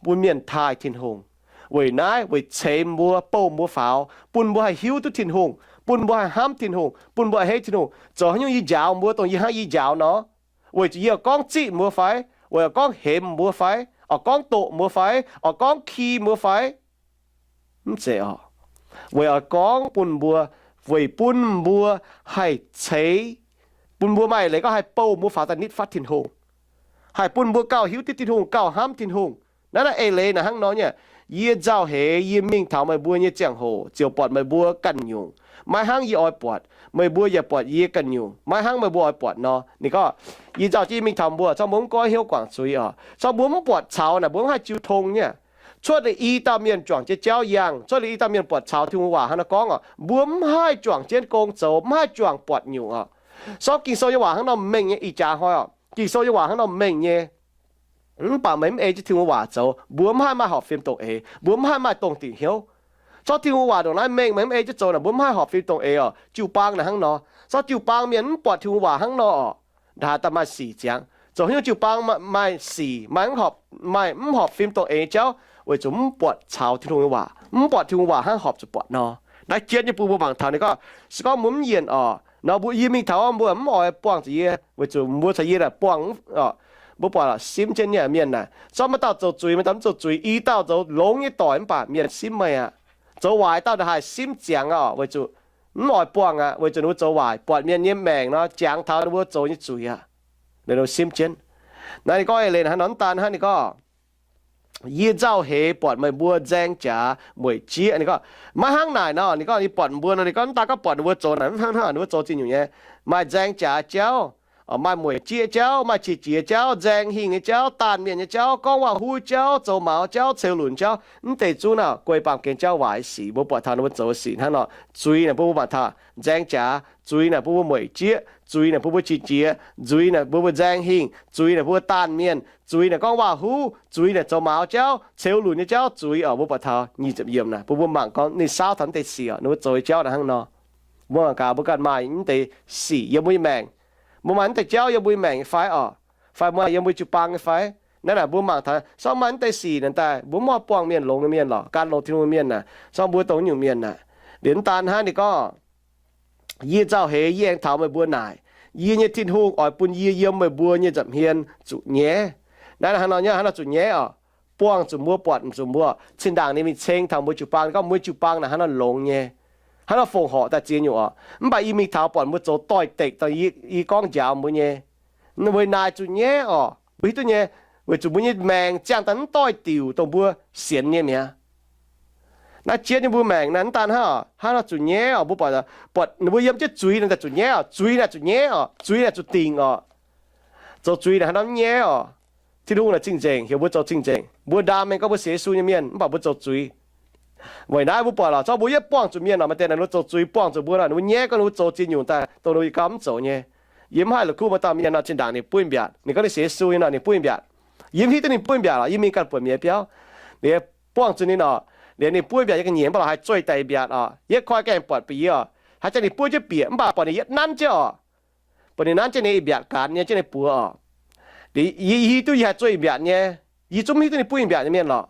bun mienh taaih Tin-Hungh? Weic naaiv weic ceix mbuo, bouh mbuo faaux, bun mbuo haih hiuv duqv Tin-Hungh, bun mbuo haih hnamv Tin-Hungh, bun mbuo haih heiv Tin-Hungh. Zoux haaix nyungc yie njaaux mbuo dongh yie hnangv yie njaaux nor? Weic zuqc yie oix gorngv ziqv mbuo fai? Weic oix gorngv hemx mbuo fai? Oix gorngv doqc mbuo fai? Oix gorngv ki mbuo fai? Mv zeiz oc. Weic oix gorngv bun mbuo, weic bun mbuo haih ceix, bun mbuo maaih leiz gorngv haih bouh mbuo faaux daaih nitv fatv Tin-Hungh, haih bun mbuo gauh hiuv duqv Tin-Hungh, gauh hnamv Tin-Hungh. Naaiv naaiv eix leiz naaic hnangv nor nyei. Yie nzauh heix yie mingh taux meih mbuo nyei ziangh hoc ziouc buatc meih mbuo ganh nyungc, maiv hnangv yie oix buatc. Meih mbuo yaac buatc yie ganh nyungc, maiv hnangv meih mbuo oix buatc nor. Ninh gorngv, yie nzauh jienv yie mingh taux mbuo, corc mbuo mv goiv hnyouv guangc zuiz oc. Corc mbuo mv buatc caux naaic mbuo mv haih jiu tong nyei. Cuotv liuz i dauh mienh juangc jienv jauv yangh, cuotv liuz i dauh mienh buatc caux Tin-Hungh waac hnangv nor gorngv oc, mbuo mv haih juangc jienv gong zoux, mv haih juangc buatc nyungc oc. Sorv Ging-Sou nyei waac hnangv nor mengh nyei. Ih jaax hnoi oc, Ging-Sou nyei waac hnangv nor mengh nyei. Mv baac meih mv ei jienv Tin-Hungh waac zoux, mbuo mv haih maaih horpc fim dongh eix, mbuo mv haih maaih dongh dingc hnyouv. Corc Tin-Hungh waac ndongc naaiv mengh, meih mv ei jienv zoux naaic, mbuo mv haih horpc fim dongh eix oc. Jiu-baang naaic hnangv nor, corc jiu-baang mienh mv buatc Tin-Hungh waac hnangv nor oc, ndaaih daaih maaih sic ziangx. Zoux haaix nyungc jiu-baang maaih sic, maaih mv horpc, maaih mv horpc fim dongh eix jauv? Weic zuqc mv buatc caux Tin-Hungh nyei waac, mv buatc Tin-Hungh waac hnangv horpc zuqc buatc nor. Naaiv jienv nyei bun mbuo mangc taux ninh gorngv, se gorngv mbuo mv yienc oc, nor mbuo yie mingh taux mbuo mv oix buangh zuqc yie, weic zuqc mbuo caux yie naaic buangh oc. Mbuo buatc oc, simv jienv nyei mienh naaic, zorqv maaih dauh zoux zuiz, maaih dauh mv zoux zuiz, i dauh zoux longx nyei doic mv baac mienh simv meih aqv. Zoux waaic dauh ndaaih haih simv ziangx oc, weic zuqc mv oix buangh aqv, weic zuqc ninh mbuo zoux waaic, buatc mienh nyei maengc nor, jangx taux ninh mbuo zoux nyei zuiz aqv. Ninh mbuo simv jienv. Naaiv ninh gorngv eix leiz hnangv nor, mv daan hnangv ninh gorngv, yie nzauh heix buatc meih mbuo nzaeng jaax mueic jieqv. Ninh gorngv, maiv hnangv naaic nor, ninh gorngv yie buatc mbuo nor, ninh gorngv mv daan gorngv buatc ninh mbuo zoux naaic, mv hnangv hnangv ninh mbuo zoux zingh nyungc nyei, maaih nzaeng jaax jauv. maaih mueic jieqv jauv, maaih qiex jiez jauv, nzaeng hingh nyei jauv, daanh mienh nyei jauv, gorngv waac-huv jauv, zoux maux jauv, ceux lunc jauv, mv deix zungv naaic guei baamh gen jauv waaic sic. Mbuo buatc taux ninh mbuo zoux sic hnangv nor. Zuiz naaic bun mbuo mangc taux nzaeng jaax, zuiz naaic bun mbuo mueic jieqv, zuiz naaic bun mbuo qiex jiez, zuiz naaic bun mbuo nzaeng hingh, zuiz naaic bun mbuo daanh mienh, zuiz naaic gorngv waac-huv, zuiz naaic zoux maux jauv, ceux lunc nyei jauv, zuiz oc. Mbuo buatc taux nyic ziepc yiemc naaic bun mbuo mangc gorngv ninh saauv taux mv deix sic oc, ninh mbuo zoux nyei jauv naaic hnangv nor. Mbuo mangc gaax mbuo ganh maaih mv deix sic yiem mbuo nyei maengc. Mbuo maaih mv deix jauv yiem mbuo nyei maengc nyei fai oc? Fai mbuo maaih yiem mbuo jiu-baang nyei fai? Naaiv naaic mbuo mangc taux, se maaih mv deix sic naaic daaih, mbuo mv haih buangh mienh longx nyei mienh lorqc, gan longx Tin-Hungh nyei mienh naaic. Se mbuo dongh nyungc mienh naaic, liuz mv daan hnangv ninh gorngv, yie nzauh heix yie aengx taux meih mbuo naaic, yie nyei Tin-Hungh oix bun yie yiem meih mbuo nyei nza'hmien zuqc nyaiv. Naaiv hnangv nor nyei, hnangv nor zuqc nyaiv oc. Buangh zuqc mbuo, buatc zuqc mbuo, zinh ndaangc ninh mingh ceng taux mbuo jiu-baang, ninh gorngv mbuo jiu-baang naaic hnangv nor longx nyei, hnangv nor fongc horc daaih ziex nyungc oc. Mv baac yie mingh taux buatc mbuo zoux doix-dekc daaih, yie gorngv njaaux mbuo nyei. Weic naaic zuqc nyaiv oc. Mbuo hiuv duqv nyei, weic zuqc mbuo nyei maengc ziangh daaih mv doix-diuc dongh mbuo sienx nyei mi'aqv. Naaiv jienv nyei mbuo maengc naaiv mv daan hnangv, hnangv nor zuqc nyaiv oc. Mbuo buatc, buatc ninh mbuo yiem jienv zuiz naaic zuqc nyaiv oc, zuiz naaic zuqc nyaiv oc, zuiz naaic zuqc dingc oc. Zoux zuiz naaic hnangv nor mv nyaiv oc. Tin-Hungh naaic cing-nzengc, heuc mbuo zoux cing-nzengc. Mbuo ndaam mengh gorngv mbuo sienx Yesu nyei mienh, mv baac mbuo zoux zuiz. Weic naaiv mbuo buatc lorqc, zorqv mbuo yietv buangh zuqc mienh oc, maaih deix naaic ninh mbuo zoux zuiz buangh zuqc mbuo naaic, ninh mbuo nyaiv gorngv ninh mbuo zoux ziex nyungc daaih dongh ninh mbuo gauh mv zoux nyei. Yie mv haih la'kuqv maaih dauh mienh nor, zinh ndaangc ninh buov mbiaatc, ninh gorngv ninh sienx Yesu nyei nor, ninh buov mbiaatc. Yie mv hiuv duqv ninh buov mbiaatc lorqc, yie mingh ganh buonc mienh biauv. Liuz buangh zuqc ninh oc, liuz ninh buov mbiaatc nyei ga'nyiec mv baac lorqc haih zueih daaih mbiaatc oc. Yietv koi gaengh buatc bieqc yie oc, haaix zanc ninh buov jienv bieqc mv baac buatc ninh yietv nanv jienv oc. Buatc ninh nanv jienv ninh ih mbiaatc gaanx nyei jienv ninh buoz oc. Liuz yie hiuv duqv yie haih zueih ih mbiaatc nyei. Yie zungv mv hiuv duqv ninh buov ih mbiaatc nyei mienh lorqc.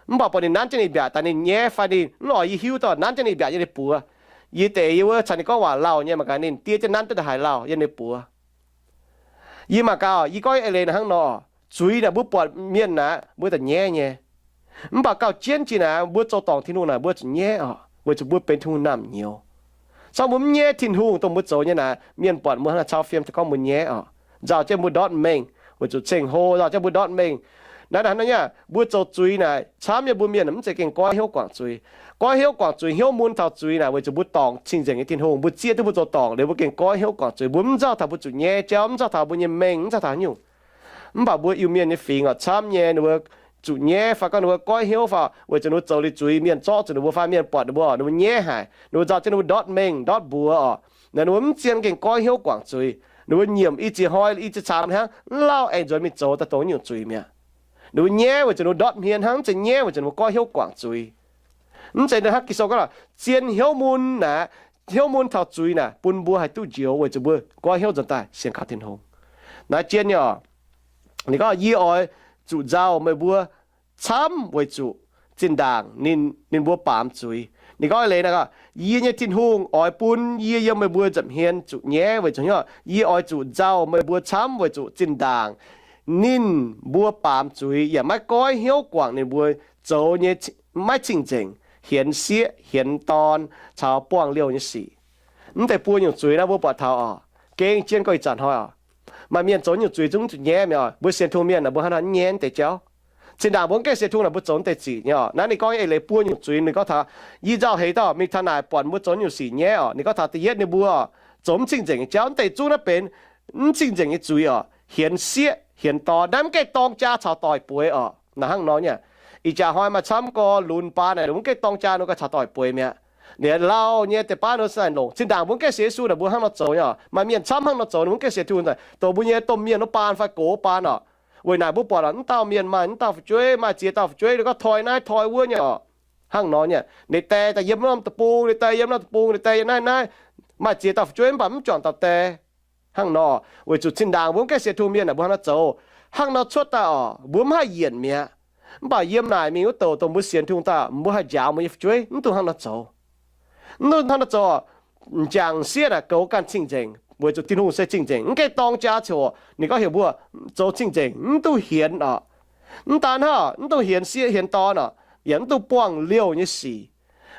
Mv baac buatc ninh nanv jienv ninh ih mbiaatc daaih ninh nyaiv fai ninh mv oix yie hiuv daaih nanv jienv ninh ih mbiaatc yiem ninh buoz. Yie deix yie wuov caux ninh gorngv waac lauh nyei mangc gaax ninh diev jienv nanv duqv haaix lauh yiem ninh buoz. Yie mangc gaax, yie gorngv eix leiz naaic hnangv nor, zuiz naaic mbuo buatc mienh naaic mbuo daaih nyaiv nyei. Mv baac gauh jienv jiex naaic mbuo zoux dorngc Tin-Hungh naaic mbuo zuqc nyaiv oc, weic zuqc mbuo benx Tin-Hungh naamh nyouz. Cangv mbuo mv nyaiv Tin-Hungh dongh mbuo zoux nyei naaic, mienh buatc mbuo hnangv naaic cau fiem daaih gorngv mbuo nyaiv oc. Nzauh jienv mbuo ndortv mengh, weic zuqc ceng hlo nzauh jienv mbuo ndortv mengh. Naaiv, naaiv, naaiv nyungc mbuo zoux zuiz naaic camv nyei, mbuo mienh mv zeiz gengh goiv hnyouv guangc zuiz. Goiv hnyouv guangc zuiz, hnyouv mun taux zuiz naaic weic zuqc mbuo dorngc cing-nzengc nyei Tin-Hungh, mbuo zieqv duqv mbuo zoux dorngc liuz mbuo gengh goiv hnyouv guangc zuiz. Mbuo mv nzauh taux mbuo zuqc nyaiv jauv, mv nzauh taux mbuo nyei mengh, mv nzauh taux haaix nyungc. Mv baac mbuo Iu-Mienh nyei fingx oc, camv nyei ninh mbuo zuqc nyaiv fai gorngv ninh mbuo goiv hnyouv fai weic zuqc ninh mbuo zoux liuz zuiz, mienh zorqv zuqc ninh mbuo fai mienh buatc ninh mbuo, ninh mbuo nyaiv haic, ninh mbuo nzauh jienv ninh mbuo ndortv mengh ndortv mbuox oc. Naaic ninh mbuo mv zien gengh goiv hnyouv guangc zuiz. Ninh mbuo nyiemc i ziex hnoi i ziex caangx hnangv, mv lauh aengx nzuonx mingh zoux daaih dongh nyungc zuiz mi'aqv. Ninh mbuo nyaiv weic zuqc ninh mbuo ndortv hmien hnangv, mv zeiz nyaiv weic zuqc ninh mbuo goiv hnyouv guangc zuiz. Mv zeiz hnangv Ging-Sou gorngv lorqc, zien hnyouv mun naaic, hnyouv mun taux zuiz naaic bun mbuo haih duqv njoux weic zuqc mbuo goiv hnyouv nzuonx daaih sienx kaux Tin-Hungh. Naaiv jienv nyei oc. Ninh gorngv, yie oix zuqc nzauh meih mbuo camv weic zuqc zinh ndaangc ninh, ninh mbuo baamz zuiz. Ninh gorngv leiz naaic, yie nyei Tin-Hungh oix bun yie yiem meih mbuo nza'hmien zuqc nyaiv weic zuqc hnyouv. Yie oix zuqc nzauh meih mbuo camv weic zuqc zinh ndaangc ninh mbuo baamz zuiz yaac maiv goiv hnyouv guangc ninh mbuo zoux nyei maiv cing-nzengc, hienx sieqv, hienx dorn caux buangh liouh nyei sic. Mv deix buo nyungc zuiz naaiv mbuo buatc taux oc, gengh jienv gorngv ih zanc hnoi oc. Maaih mienh zoux nyungc zuiz zungv zuqc nyaiv mi'aqv oc. Mbuo sienx Tin-Hungh mienh naaic mbuo hnangv naaiv nyaiv mv deix jauv. Zinh ndaangc mbuo mv gaengh sienx Tin-Hungh naaic mbuo zoux mv deix zic nyei oc. Naaiv ninh gorngv nyei eix leiz buo nyungc zuiz, ninh gorngv taux, yie nzauh heix dauh mingh taux naaic buatc mbuo zoux nyungc sic nyaiv oc. Ninh gorngv taux da'yietv ninh mbuo zoux mv cing-nzengc nyei jauv, mv deix zungv naaiv benx mv cing-nzengc nyei zuiz oc. Hienx sieqv, hienx dorn, naaiv mv gaengh dorng jaa caux doix-bueix oc. Naaic hnangv nor nyei. Ih jaax hnoi maaih camv gorx lunx baan naaic, ninh mv gaengh dorng jaa ninh ganh caux doix-bueix mi'aqv. Liuz lauh nyei deix baav ninh saih longc. Zinh ndaangc mbuo mv gaengh sienx Yesu naaic mbuo hnangv nor zoux nyei oc. Maaih mienh camv hnangv nor zoux, ninh mv gaengh sienx Tin-Hungh daaih, dongh mbuo nyei domh mienh wuov baan fai gox wuov baan oc. Weic naaic mbuo buatc oc, mv dauh mienh maaih mv dauh fu'jueiv, maaih ziex dauh fu'jueiv, ninh gorngv toi naaiv toi wuov nyei oc. Hnangv nor nyei. Ninh die daaih yiem norm deic-bung, ninh die yiem norm deic-bung, ninh die yiem naaiv naaiv. Maaih ziex dauh fu'jueiv mv baac mv juangc dauh die. Hnangv nor, weic zuqc zinh ndaangc mbuo mv gaengh sienx Tin-Hungh mienh naaic mbuo hnangv nor zoux. Hnangv nor cuotv daaih oc, mbuo mv haih yienc mi'aqv. Mv baac yiem naaic mingh wuov douc dongh mbuo sienx Tin-Hungh daaih, mbuo haih njaaux mbuo nyei fu'jueiv mv dungx hnangv nor zoux. Mv dungx hnangv nor zoux. M'jangc sieqv naaic goux ganh cing-nzengc, weic zuqc Tin-Hungh se cing-nzengc, mv gaengh dorng jaa ziouc, ninh gorngv heuc mbuo zoux cing-nzengc, mv dungx hienx oc. Mv daan hnangv, mv dungx hienx sieqv hienx dorn oc, yaac mv dungx buangh liouh nyei sic.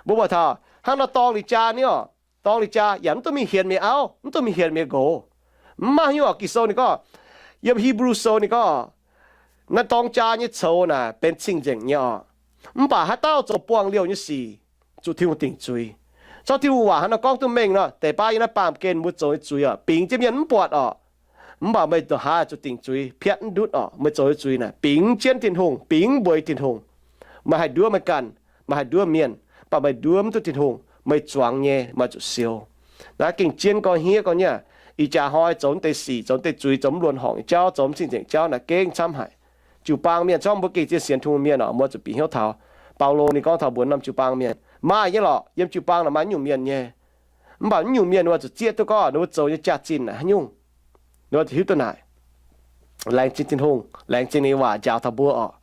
Mbuo buatc taux hnangv nor dorng liuz jaa ni oc, dorng liuz jaa yaac mv dungx mingh hienx mienh auv, mv dungx mingh hienx mienh nqox. Mv maaih haaix nyungc oc. Ging-Sou ninh gorngv, yiem Hipv^lu Sou ninh gorngv, naaiv dorng jaa nyei coux naaic benx cing-nzengc nyei oc. Mv baac haaix dauh zoux buangh liouh nyei sic, zuqc Tin-Hungh dingc zuiz. Zorqv Tin-Hungh waac hnangv nor gorngv duqv mengh nor, deix baav yiem naaiv baamh gen mbuo zoux nyei zuiz oc, bingx jienv mienh mv buatc oc. Mv baac meih ndongc haaix zuqc dingc zuiz, piatv mv ndutv orqc. Meih zoux nyei zuiz naaic bingx jienv Tin-Hungh, bingx mbueiz Tin-Hungh. Meih haih nduov meih ganh, meih haih nduov mienh, mv baac meih nduov mv duqv Tin-Hungh, meih zuangx nyei, meih zuqc siou. Naaiv gengh jienv gorngv hniev gorngv nyei aqv. Ih jaax hnoi zoux deix sic, zoux deix zuiz, zoux mv luonx horngc jauv, zoux mv cing-nzengc jauv naaic gengh camv haic. Jiu-baang mienh, zorqv mbuo gengh zien sienx Tin-Hungh mienh orqc, mbuo zuqc bieqc hnyouv taux Baulo ninh gorngv taux mbuo norm jiu-baang mienh. Maaih nyei lorqc, yiem jiu-baang naaic maaih nyungc mienh nyei. Mv baac nyungc mienh ninh mbuo zuqc zieqv duqv gorngv ninh mbuo zoux nyei jaax-zinh naaic haaix nyungc, ninh mbuo zuqc hiuv duqv naaic. Laengz zingh Tin-Hungh, laengz zingh ninh nyei waac njaaux taux mbuo orqc.